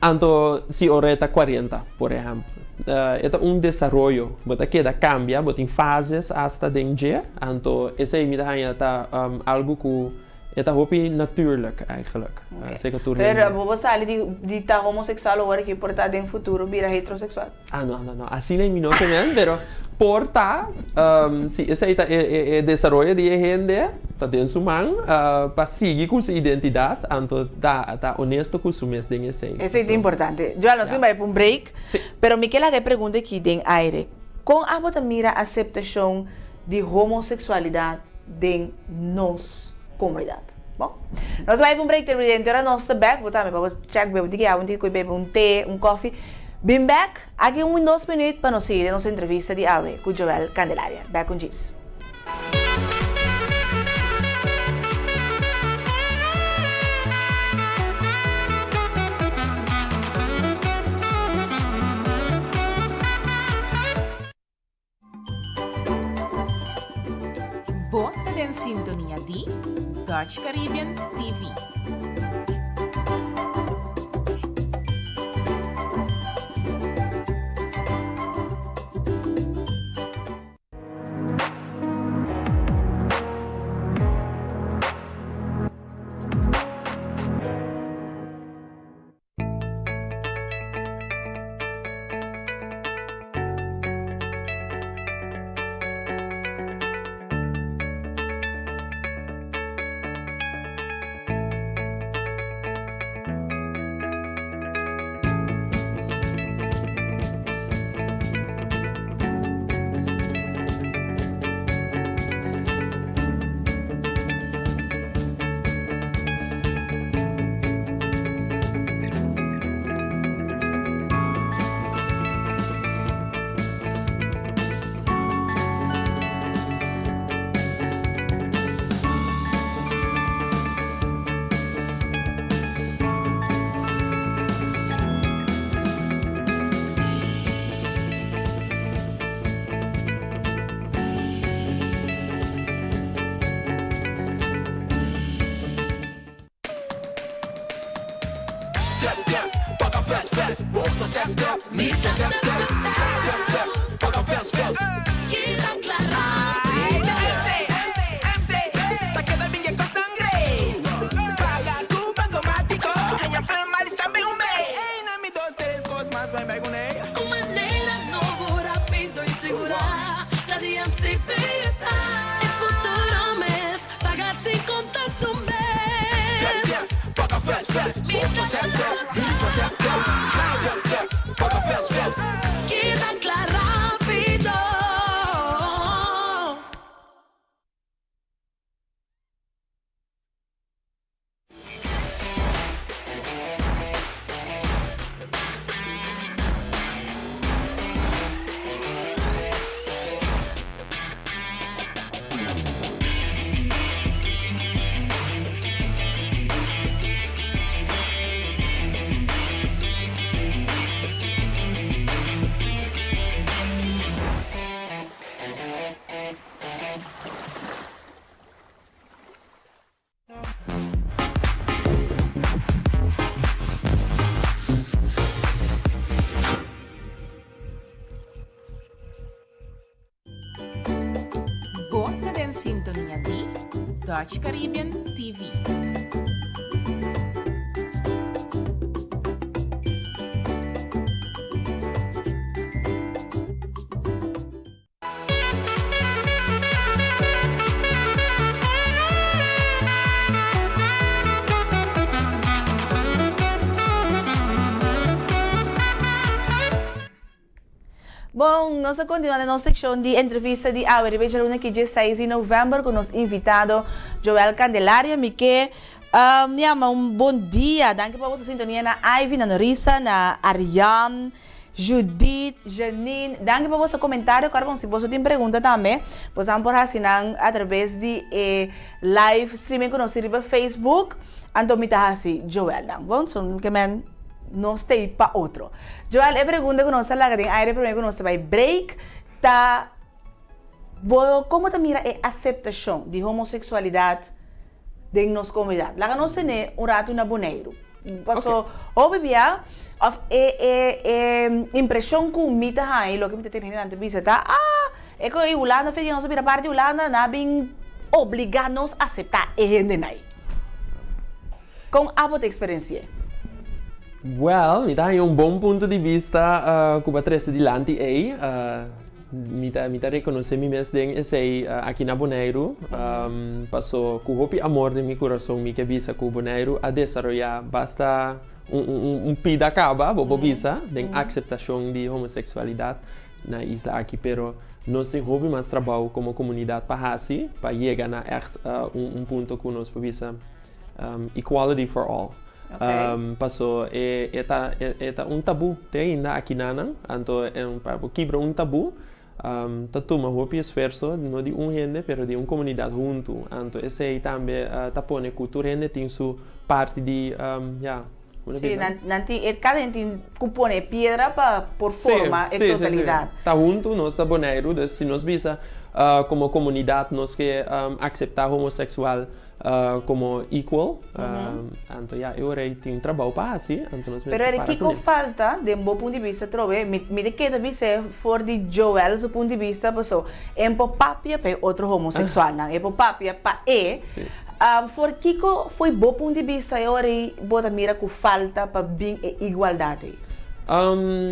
anto si ora e ta kuarenta, por ehèmpel. E ta un desaroyo, bo ta keda kambia, bo tin fases asta den dje, anto esei mi ta haña ta algu ku E ta hopi natuurlijk eigenlijk. Zeker tur hende. Pero bo sali di di ta homoseksual ora ki por ta den futuro bira heteroseksual? Ah no no no asina mi no ke men pero por ta si esei ta e e desaroyo di e hende ta den su man pa sigui ku su identidat anto ta ta honesto ku su mes den esei. Esei ta importante. Joel nos tin bai pa un break pero mi ke laga e pregunta aki den aire. Kon abo ta mira aseptashon di homoseksualidat den nos komunidat. Bon, nos bai pa un break televidente, ora nos ta bek, bo tambe pa bo check bebe un tiki awa, un tiki koe bebe, un te, un koffie. Bin bek aki un dos minuut pa nos sigui den nos entrevista di awe ku Joel Candelaria. Bek un djis. Bo ta den sintonia di Dutch Caribbean TV. Tap tap, paga fast fast, bo ta tap tap, mi ta tap tap, tap tap, paga fast fast. Keda kla rápido. MC, MC, ta keda bin e kosnan great. Paga ku Bankomatiko, haña Plan Malis tambe un bei. Ey, na mi dos tres kos mas bai bai kuné. Un manera nobo, rápido i sigurá, ta di MCB ta. E futuro mes, paga sin kontakto mes. Tap tap, paga fast fast, bo ta tap tap, mi ta tap tap, tap tap, paga fast fast. Keda kla rápido. Bo ta den sintonia di Dutch Caribbean TV. Bon, nos ta continua den nos seccion di entrevista di awe riba e djaluna ki dje seis di november cu nos invitado Joel Candelaria. Mi ke yama un bon dia, danki pa boso sintonia na Ivy, na Norisa, na Ariane, Judith, Janine, danki pa boso comentario. Kòrda bon si boso tin pregunta tambe, boso por hasi nan a traves di e live streaming ku nos tin riba Facebook. Anto mi ta hasi Joel nan. Bon, so ke men nos ta ei pa otro. Joel, e pregunta ku nos a laga den aire prome ku nos ta bai break ta, bo komo ta mira e aseptashon di homoseksualidat den nos komunidat? Laga nos tene un ratu na Boneiru. Paso hopi bia of e e e impreshon ku mi ta haña i loke mi ta tene hendenan ta bisa ta, ah, e ku e Hulanda fe di nos a bira parti di Hulanda, nan a bin obligá nos aseptá e hendenan ei. Kon abo ta eksperensi'é? Wèl, mi ta haña un bon punto di bista ku bo a trese dilanti ei. Mi ta mi ta rekonosé mi mes den esei aki na Boneiru. Paso ku hopi amor den mi kurason mi ke bisa ku Boneiru a desaroyá basta un un un pida kaba, bo por bisa, den akseptashon di homoseksualidat na e isla aki. Pero nos tin hopi mas trabou komo komunidat pa hasi pa yega na ègt un un punto ku nos por bisa equality for all. Paso e e ta e ta un tabú te ainda akinanan, anto pa bo kibra un tabú ta tuma hopi esfuerso, no di un hende pero di un komunidat huntu, anto esei tambe ta pone ku tur hende tin su parti di ya, ku Sí, nan nan tin e kada hende tin ku pone e piedra pa por forma e totalidat. Ta huntu nos ta Boneiru, dus si nos bisa komo komunidat nos ke akseptá homoseksual Como equal, anto ya e ora ei tin un trabou pa hasi, anto nos Pero mester Eric, para kiko kuné. falta den bo punto di bista atrobe? Mi mi ta keda bis'é for di Joel su punto di bista paso e por papia pa e otro homoseksualnan, e por papia pa e. For kiko fo'i bo punto di bista e ora ei bo ta mira ku falta pa bin e igualdat ei?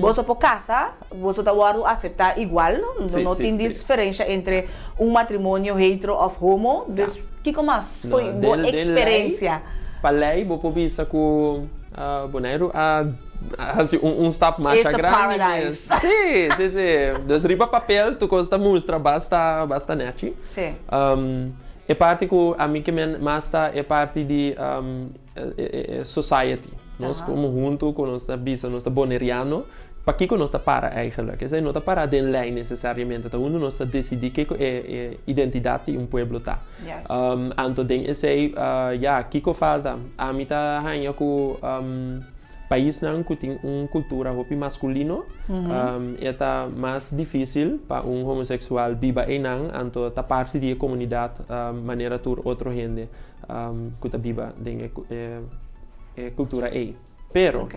Boso por kasa, boso ta wòrdu aseptá igual, no? Sí, No sí, tin sí. diferensha entre un matrimonio hetero òf homo. Dus kiko mas No, fo'i bo den, den lei, eksperensia? pa lei bo por bisa ku Boneiru a hasi un, un stap masha It's a grandi mes. paradise. Sí, sí, sí. Dus riba papel tur kos ta mustra basta, basta nèchi. Sí. E parti ku ami ke men mas ta e parti di e society. Nos como hunto cu nos ta bisa nos ta Boneriano, pakico nos ta para eigenlijk? Esey no ta para den ley necesariamente, ta hunto nos ta decidi kico e e identidad di un pueblo ta. Anto den esey ya, kico falta? Ami ta haña cu paisnan cu tin un cultura hopi masculino, e ta mas dificil pa un homosexual biba eynan, anto ta parti di e comunidad manera tur otro hende. Ku ta biba den e kultura ei. Pero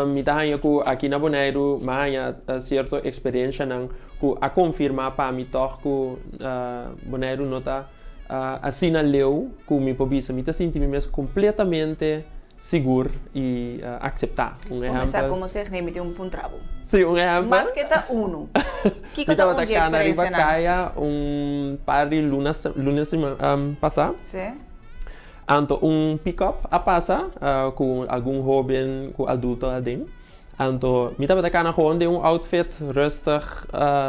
mi ta haña ku aki na Boneiru mi a haña sierto eksperenshanan ku a konfirmá pa mi tòg ku Boneiru no ta asina leu ku mi por bisa. Mi ta sinti mi mes kompletamente sigur i akseptá. Un Kuminsá ehèmpel. komo zeg nee mi tin un puntra bo. Sí, un ehèmpel. Maske ta unu. Kiko Mi ta tabata un dje kana riba eksperensianan? kaya un par di luna luna siman pasá. Sí. Anto un pick-up a pasa ku algun hóben ku adulto aden. Anto mi tabata kana gewoon den un outfit rustig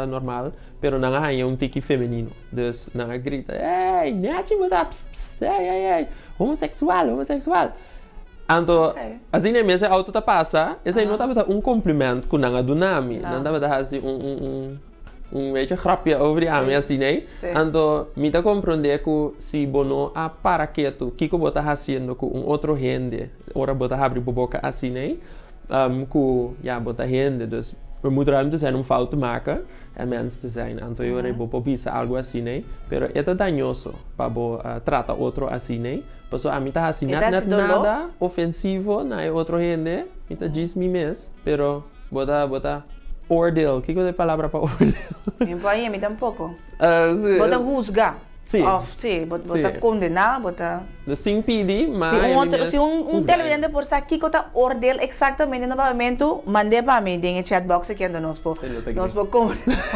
normal, pero nan a haña un tiki femenino. Dus nan a grita, Ey, nechi bo ta, pst, pst, ey, ey, ey, homoseksual, homoseksual. Anto asina e mes e auto ta pasa, esei no tabata un compliment ku nan a duna mi. Nan tabata hasi un, un, un. Un beetje grapje over di ami asina ei. Anto mi ta komprondé ku si bo no a para ketu kiko bo ta hasiendo ku un otro hende ora bo ta habri bo boka asina ei, ku ya bo ta hende. Dus er moet ruimte zijn om fout te maken en mens te zijn. Anto e ora ei bo por bisa algu asina ei, pero e ta dañoso pa bo trata otro asina ei. Pasobra ami ta hasi net net nada ofensivo na e otro hende, mi ta djis mi mes, pero. Bo ta, bo ta oordeel. Kiko ta e palabra pa oordeel? Mi no por a yemi tampoko. Si. Bo ta husga. Si. Of si, bo bo ta kondená, bo ta. Dus sin pidi, ma Si un e mi otro, mes si un un husga. televidente por sa kiko ta oordeel eksaktamente na papiamentu, mand'é pa mi den e chatbox aki anto nos por, E lo ta nos gri. por kom,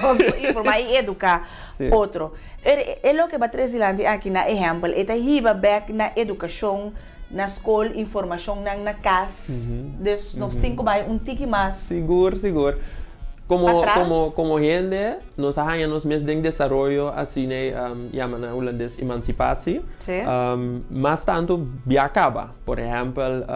nos por informá i eduká Si. otro. E e loke bo a trese dilanti aki na ehèmpel, e ta hiba bèk na edukashon. Na skol, informashonnan na kas. Dus nos tin ku bai un tiki mas. Sigur, sigur. Komo, Patras. komo, komo hende, nos a haña nos mes den desaroyo asina e yama na hulandes emancipatie. Sí. Mas tantu bia kaba. Por ehèmpel,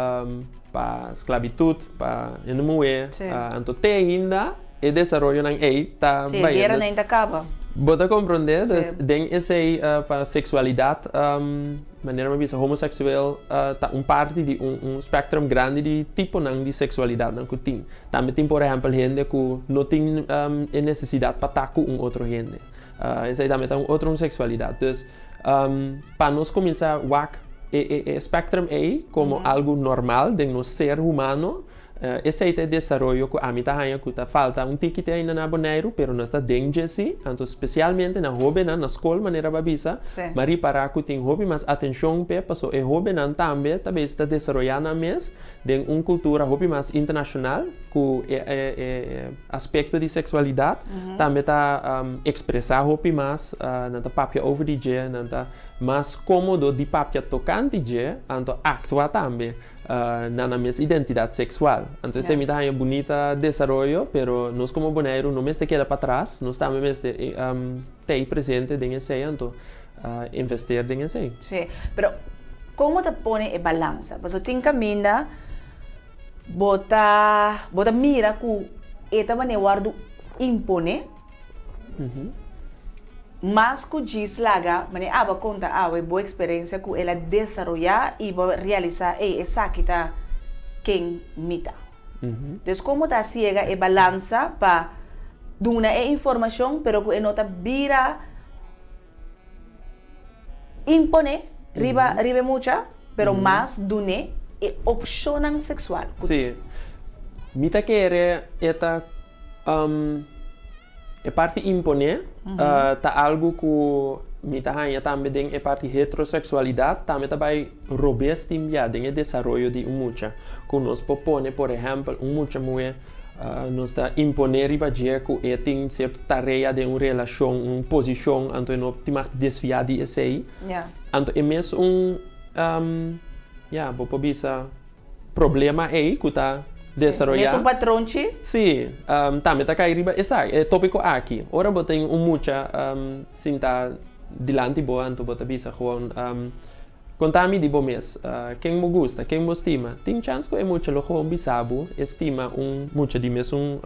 pa sklabitut, pa hende muhé. Sí. Anto te ainda e desaroyonan ei ta Sí, e bai. gueranan ta kaba. Bo ta komprondé? Sí. Dus den esei pa seksualidat. Manera mi a bisa, homoseksueel ta un parti di un un spectrum grandi di tiponan di seksualidatnan ku tin. Tambe tin por ehèmpel hende ku no tin e nesesidat pa ta ku un otro hende. Esei tambe ta un otro un seksualidat. Dus pa nos kuminsá wak e e e spectrum ei komo algu normal den nos ser humano, Esei ta e desaroyo ku ami ta haña ku ta falta un tiki te ainda na Boneiru, pero nos ta den dje si, anto spesialmente na hóbennan na skol manera bo a bisa, m'a ripará ku tin hopi mas atenshon p'e paso e hóbennan tambe ta bes ta desaroyá nan mes den un kultura hopi mas internashonal ku e e aspekto di seksualidat tambe ta ekspresá hopi mas, nan ta papia over di dje, nan ta mas kómodo di papia tokante dje, anto aktua tambe. Na nan mes identidat seksual. Anto esei mi ta haña bunita desaroyo, pero nos komo Boneiru no mester keda patras, nos tambe mester tei presente den esei, anto investeer den esei. Sí, pero kon bo ta pone e balansa? Pasobra tin kaminda bo ta bo ta mira ku e ta manera wòrdu imponé. Mas ku djis laga, manera abo a konta awe bo eksperensia ku el a desaroyá i bo a realisá, ey, esaki ta ken mi ta. Dus kon bo ta hasi yega e balansa pa duna e informashon pero ku e no ta bira imponé riba riba e mucha pero mas dun'é e opshonnan seksual ku Sí. Mi ta kere e ta E parti imponé ta algu ku mi ta haña tambe den e parti heteroseksualidat tambe ta bai robes tin bia den e desaroyo di un mucha. Ku nos por pone por ehèmpel un mucha muhé nos ta imponé riba dje ku e tin sierto tarea den un relashon, un posishon, anto e no tin mag di desviá di esei. Anto e mes un ya bo por bisa. Problema ei ku ta desaroyá. Mesun patronchi? Sí, tambe ta kai riba esaki, e tópiko aki. Ora bo tin un mucha sintá dilanti bo anto bo ta bisa gewoon, Konta mi di bo mes, ken bo gusta, ken bo stima? Tin chans ku e mucha lo gewoon bisa bo e stima un mucha di mesun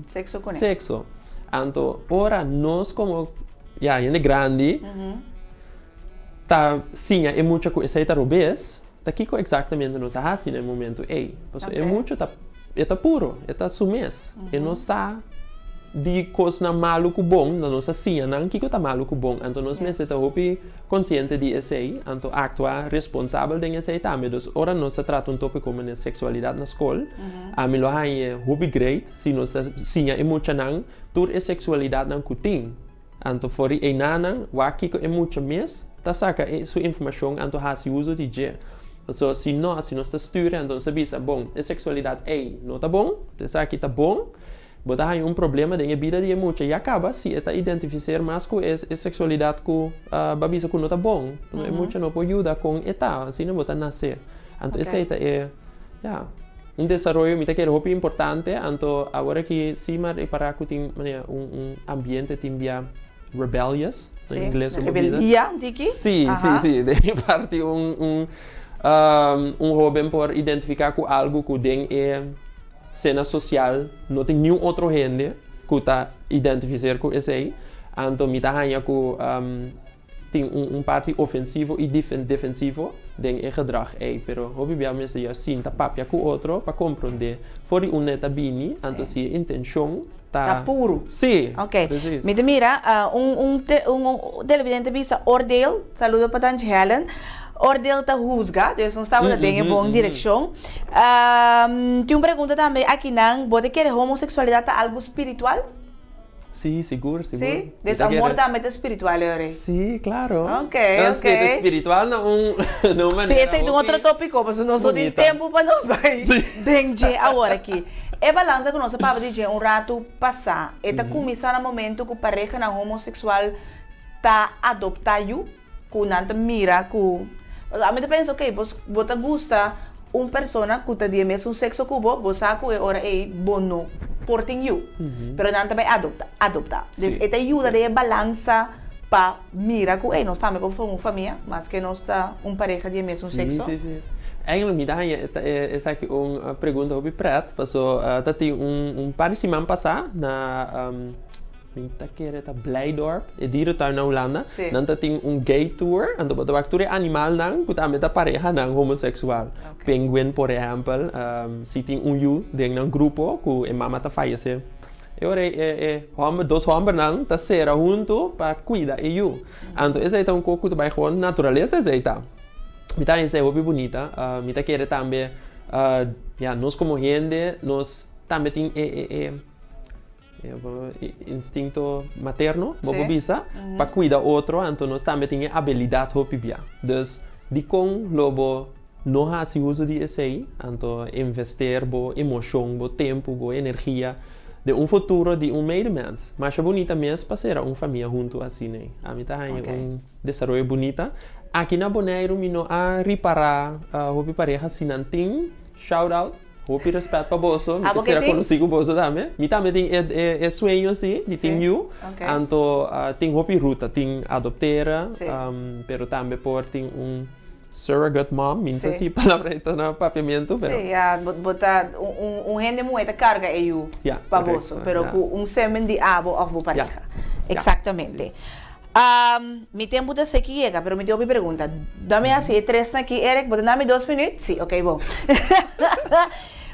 Sekso kuné. sekso. Anto ora nos komo, ya, hende grandi ta siña e mucha ku esei ta robes, Ta kiko eksaktamente nos a hasi na e momentu ei? Pasobra e muchu ta, e ta puro, e ta su mes. E no sa. di kosnan malu ku bon, na nos a siña nan kiko ta malu ku bon, anto nos mester ta hopi konsiente di esei, anto aktua responsabel den esei tambe. Dus ora nos ta trata un topiko manera seksualidat na skol, ami lo haña hopi great si nos ta siña e muchanan tur e seksualidatnan ku tin. Anto for di einanan wak kiko e mucha mes ta saka e su informashon anto hasi uso di dje. Pasobra si no, si nos ta stuur anto nos ta bisa, bon, e seksualidat ei no ta bon, esaki ta bon, bo ta haña un problema den e bida di e mucha ya kaba si e ta identifiseer mas ku e e seksualidat ku bo a bisa ku no ta bon. Pasobra e mucha no por yuda kon e ta, asina bo ta nase. Anto esei ta e, ya. Un desaroyo mi ta kere hopi importante, anto awor aki si mi a repará ku tin manera un un ambiente tin bia rebellious, na Sí, ingles lo bo bisa. rebeldia un tiki? Sí, sí, Aha. sí, den e parti un un un hoben por identifiká ku algu ku den e sena sosial no tin niun otro hende ku ta identifiseer ku esei, anto mi ta haña ku Tin un un parti ofensivo i defensivo den e gedrag ei, pero hopi bia mester juist sinta papia ku otro pa komprondé for di unda e ta bini, anto si e intenshon ta. Ta puru. Sí, Ok. presis. Mi ta mira un un un televidente bisa oordeel, saludo pa Tanchi Helen, oordeel ta huzga, dus nos tabata den e bon direkshon. Tin un pregunta tambe akinan, bo ta kere homoseksualidat ta algu spiritual? Sí, sigur, sigur. Sí? Des amor tambe ta spiritual, e ora ei? Sí, claro. Ok, ok. Spiritual na un, na un manera. Sí, esei ta un otro tópiko, pasobra nos no tin tempu pa nos bai den dje awor aki. E balansa ku nos a papia di dje un ratu pasá, e ta kuminsá na momentu ku parehanan homoseksual ta adoptá yu? Ku nan ta mira ku, pasobra ami ta pensa, ok, bo bo ta gusta un persona ku ta di e mesun sekso ku bo, bo sa ku e ora ei bo no por tin yu, pero nan ta bai adopta, adopta. Dus e ta yuda den e balansa pa mira ku ei nos tambe por forma un famia, maske nos ta un pareha di e mesun sekso. Sí, sí, sí. Eigenlijk mi ta haña esaki un pregunta hopi pret, paso ta tin un un par di siman pasá na Mi ta kere ta Blijdorp, e dierentuin na Hulanda. Nan ta tin un gay tour, anto bo ta wak tur e animalnan ku tambe ta parehanan homoseksual. Penguin por ehèmpel, si tin un yu den nan grupo ku e mama ta fayesé. E ora ei e hòmber, dos hòmbernan ta sera huntu pa kuida e yu. Anto esei ta un kos ku ta bai gewoon naturalesa esei ta. Mi ta haña esei hopi bunita. Mi ta kere tambe, ya, nos komo hende nos tambe tin e. Instinto materno, bo por bisa, pa cuida otro, anto nos tambe tin e abilidad hopi bia. Dus, dicon lo bo no haci uso di esey, anto investeer bo emocion, bo tempo, bo energia den un futuro di un medemens? Masha bunita mes pa cera un famia hunto asin'ey. Ami ta haña un desaroyo bunita. Aki na Boneiru mi no a ripara hopi pareha si nan tin, shout out. Hopi respet pa boso, mi Abo ke kisiera tin? konosí ku boso tambe. Mi tambe tin e e e sueño si di tin Sí, yu. ok. Anto tin hopi ruta, tin adoptera, Sí. pero tambe por tin un surrogate mom, mi no sa Sí. si e palabra ei ta na papiamentu, pero. Sí, ya, bo bo ta un un un hende muhé ta karga e yu Ya, pa korekto, boso, pero ya. ku un semen di abo òf bo Ya, pareha. ya, Eksaktamente. si. Mi tempu ta seki yega, pero mi tin hopi pregunta. Dame hasi e tresnan aki, Eric. Bo ta na mi dos minuut? Si, ok, bon.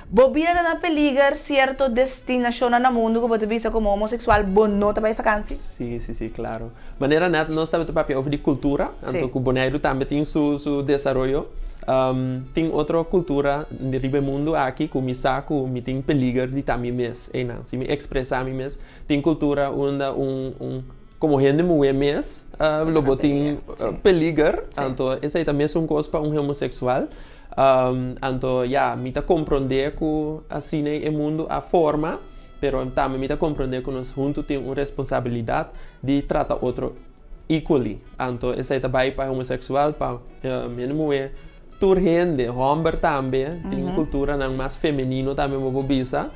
Bo bida ta na peliger sierto destinashonnan na mundu ku bo ta bisa komo homoseksual bo no ta bai fakansi? Si, si, si, klaro. Manera nèt nos tabata papia over di kultura, anto ku Boneiru tambe tin su su desaroyo. Tin otro kultura riba e mundu aki ku mi sa ku mi tin peliger di ta mi mes einan. Si mi ekspresá mi mes, tin kultura unda un un Como hende muhe mes lo bo tin peliger, anto esei ta mesun cos pa un homosexual. Anto ya, mi ta comprende cu asina e mundo a forma, pero tambe mi ta comprende cu nos hunto tin un responsabilidad di trata otro equally. Anto esei ta bay pa homosexual, pa hende muhe, Tur hende, homber tambe, tin culturanan mas femenino tambe bo por bisa,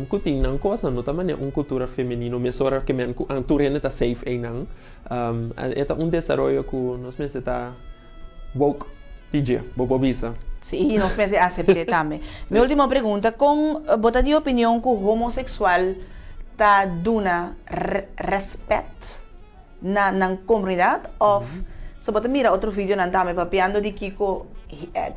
cu tin nan cosnan, no ta manera un cultura femenino mesora ke men cu tur hende ta safe eynan. E ta un desaroyo cu nos mester ta woke di dje, bo por bisa. Sí, y nos mester acept'é tambe. Mi ultimo pregunta, con bo ta di opinion cu homosexual ta duna respet na nan comunidad of so bo ta mira otro videonan tambe papiando di kico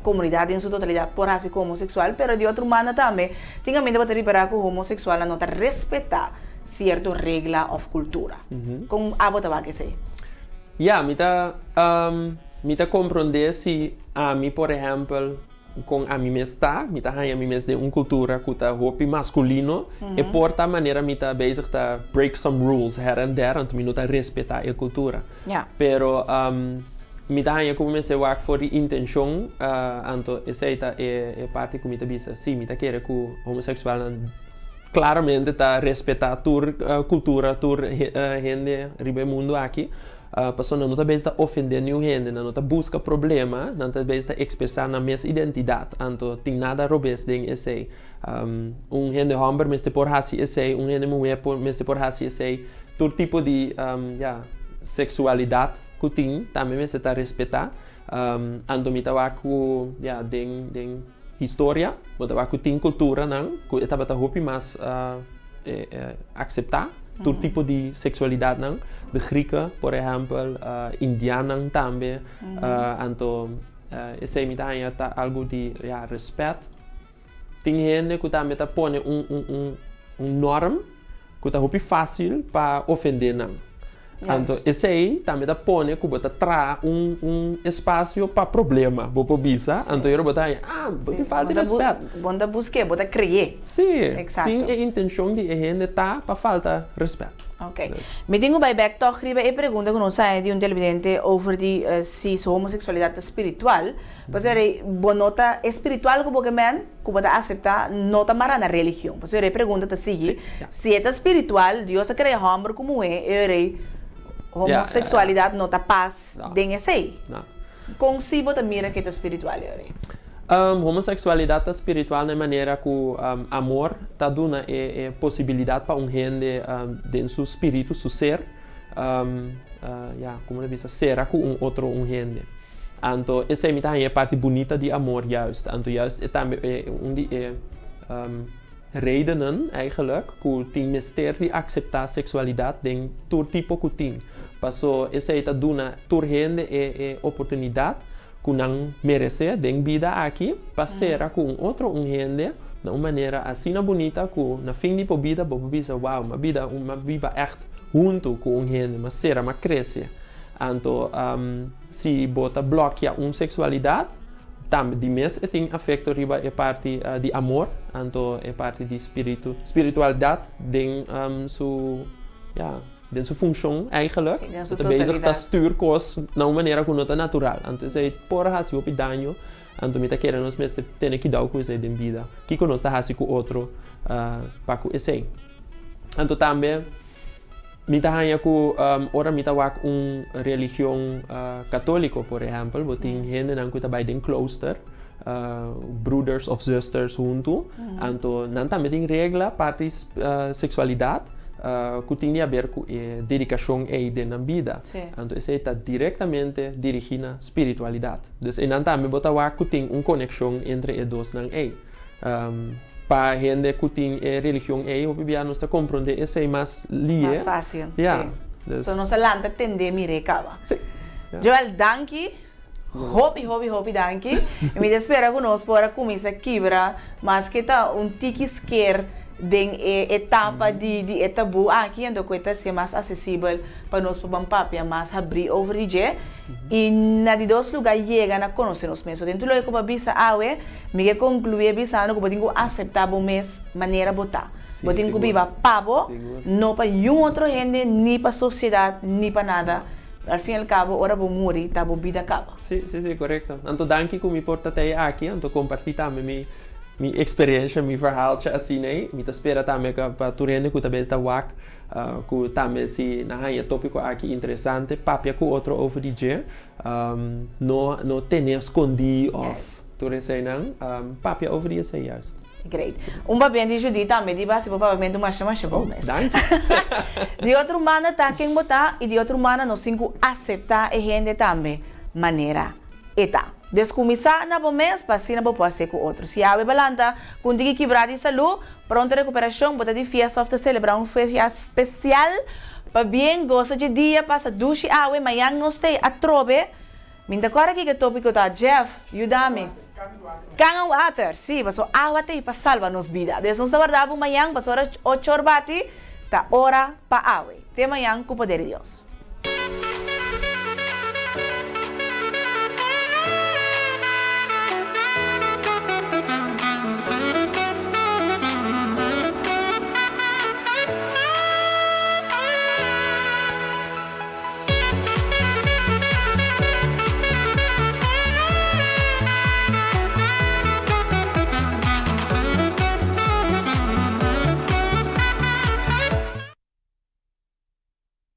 comunidad den su totalidad por haci cu homosexual pero di otro banda tambe tin caminda bo ta ripara cu homosexualnan no ta respeta. sierto regla òf kultura. Kon abo ta wak esei? Ya, mi ta mi ta komprondé si ami por ehèmpel kon ami mes ta, mi ta haña mi mes den un kultura ku ta hopi maskulino, e por ta manera mi ta bezig ta break some rules her en der, anto mi no ta respetá e kultura. Pero mi ta haña ku mi mester wak for di intenshon, anto esei ta e parti ku mi ta bisa, sí, mi ta kere ku homoseksualnan klaramente ta respetá tur kultura, tur hende riba e mundu aki, pasobra nan no ta bezig ta ofendé niun hende, nan no ta buska problema, nan ta bezig ta ekspresá nan mes identidat, anto tin nada robes den esei. Un hende hòmber mester por hasi esei, un hende muhé por mester por hasi esei, tur tipo di ya seksualidat ku tin tambe mester ta respetá. Anto mi ta wak ku ya den den historia bo ta wak ku tin kulturanan ku e tabata hopi mas akseptá tur tipo di seksualidatnan, de Grieken por ehèmpel, indiannan tambe, anto esei mi ta haña ta algu di ya rèspèt. Tin hende ku tambe ta pone un un un un norm ku ta hopi fásil pa ofendé nan. Anto esei tambe ta pone ku bo ta traha un un espasio pa problema, bo por bisa. Anto yora bo ta haña, ah, bo tin falta di rèspèt. Bo no ta busk'é, bo ta kre'é. Sí, sin e intenshon di e hende ta pa falta rèspèt. Ok. Mi tin ku bai bèk tòg riba e pregunta ku nos haña di un televidente over di si su homoseksualidat ta spiritual. Pasobra e bo no ta e spiritual ku bo ke men, ku bo ta aseptá, no ta mará na religion. Pasobra e pregunta ta sigui, si e ta spiritual, Dios a krea hòmber ku muhé, e ora ei homoseksualidat no ta pas den esei. Kon si bo ta mira ku e ta spiritual e ora ei? Homoseksualidat ta spiritual na e manera ku amor ta duna e posibilidat pa un hende den su spiritu, su ser, ya, komo ta bisa, sera ku un otro un hende. Anto esei mi ta haña e parti bunita di amor juist. Anto juist e tambe e un di e redenen eigenlijk ku tin mester di akseptá seksualidat den tur tipo ku tin. Paso esei ta duna tur hende e e oportunidat ku nan meresé den bida aki pa sera ku un otro un hende na un manera asina bunita ku na fin di bo bida bo por bisa wow m'a bida m'a biba ègt huntu ku un hende, m'a sera, m'a krese. Anto si bo ta blòkia un seksualidat, tambe di mes e tin afekto riba e parti di amor, anto e parti di spiritu, spiritualidat den su, ya, den su funshon eigenlijk. Sí, den su Bo ta bezig ta totalidat. stuur kos na un manera ku no ta natural. Anto esei por hasi hopi daño. Anto mi ta kere nos mester tene kidau ku esei den bida. Kiko nos ta hasi ku otro pa ku esei? Anto tambe. Mi ta haña ku ora mi ta wak un religion katóliko, por ehèmpel, bo tin hendenan ku ta bai den klooster, broeders òf zusters huntu, anto nan tambe tin regla parti seksualidat ku tin di haber ku e dedikashon ei den nan bida. Anto esei ta direktamente dirigí na spiritualidat. Dus einan tambe bo ta wak ku tin un konekshon entre e dosnan ei. Pa hende ku tin e religion ei, hopi bia nos ta komprondé esei mas lihe. Mas fásil, sí. Ya. Dus. So nos a lanta tendé mir'é kaba. Sí. Ya. Joel, danki. Hopi, hopi, hopi danki. I mi ta spera ku nos por a kuminsá kibra maske ta un tiki sker den e etapa di di e tabú aki, anto ku e ta hasié mas asesibel pa nos por ban papia mas habrí over di dje. I na di dos lugá yega na konosé nos mes. So den tur loke ku bo a bisa awe, Mi ke konkluí e bisando ku bo tin ku aseptá bo mes manera bo ta. Bo tin ku biba pa bo, no pa niun otro hende, ni pa sosiedat, ni pa nada. Al fin i al kabo, ora bo muri, ta bo bida kaba. Sí, sí, sí, korekto. Anto danki ku mi por ta tei aki, anto kompartí tambe mi mi eksperensia, mi verhaaltje asina ei. Mi ta spera tambe ku pa tur hende ku ta bes ta wak, ku tambe si nan haña e tópiko aki interesante, papia ku otro over di dje. No no tene skondí òf tur eseinan. Papia over di esei juist. Great. Un pabia di Judy tambe di basi bo papiamentu masha masha bon mes. Danki. Di otro banda ta ken bo ta i di otro banda nos tin ku aseptá e hende tambe manera e ta. Dus kuminsá na bo mes pa asina bo por hasié ku otro. Si awe bo lanta ku un tiki kibrá di salú, Pronto recuperacion, bo ta di fiesta of ta celebra un fecha special? Pabien, gosa dje dia, pasa dushi awe, mañan nos t'ey atrobe. Mi n'ta corda kiko e topico ta, Jeff, yuda mi. Kan water, si, paso awa t'ey pa salba nos bida. Des nos ta warda bo mañan, pasobra ocho or bati. Ta ora pa awe. Te mañan ku poder di Dios.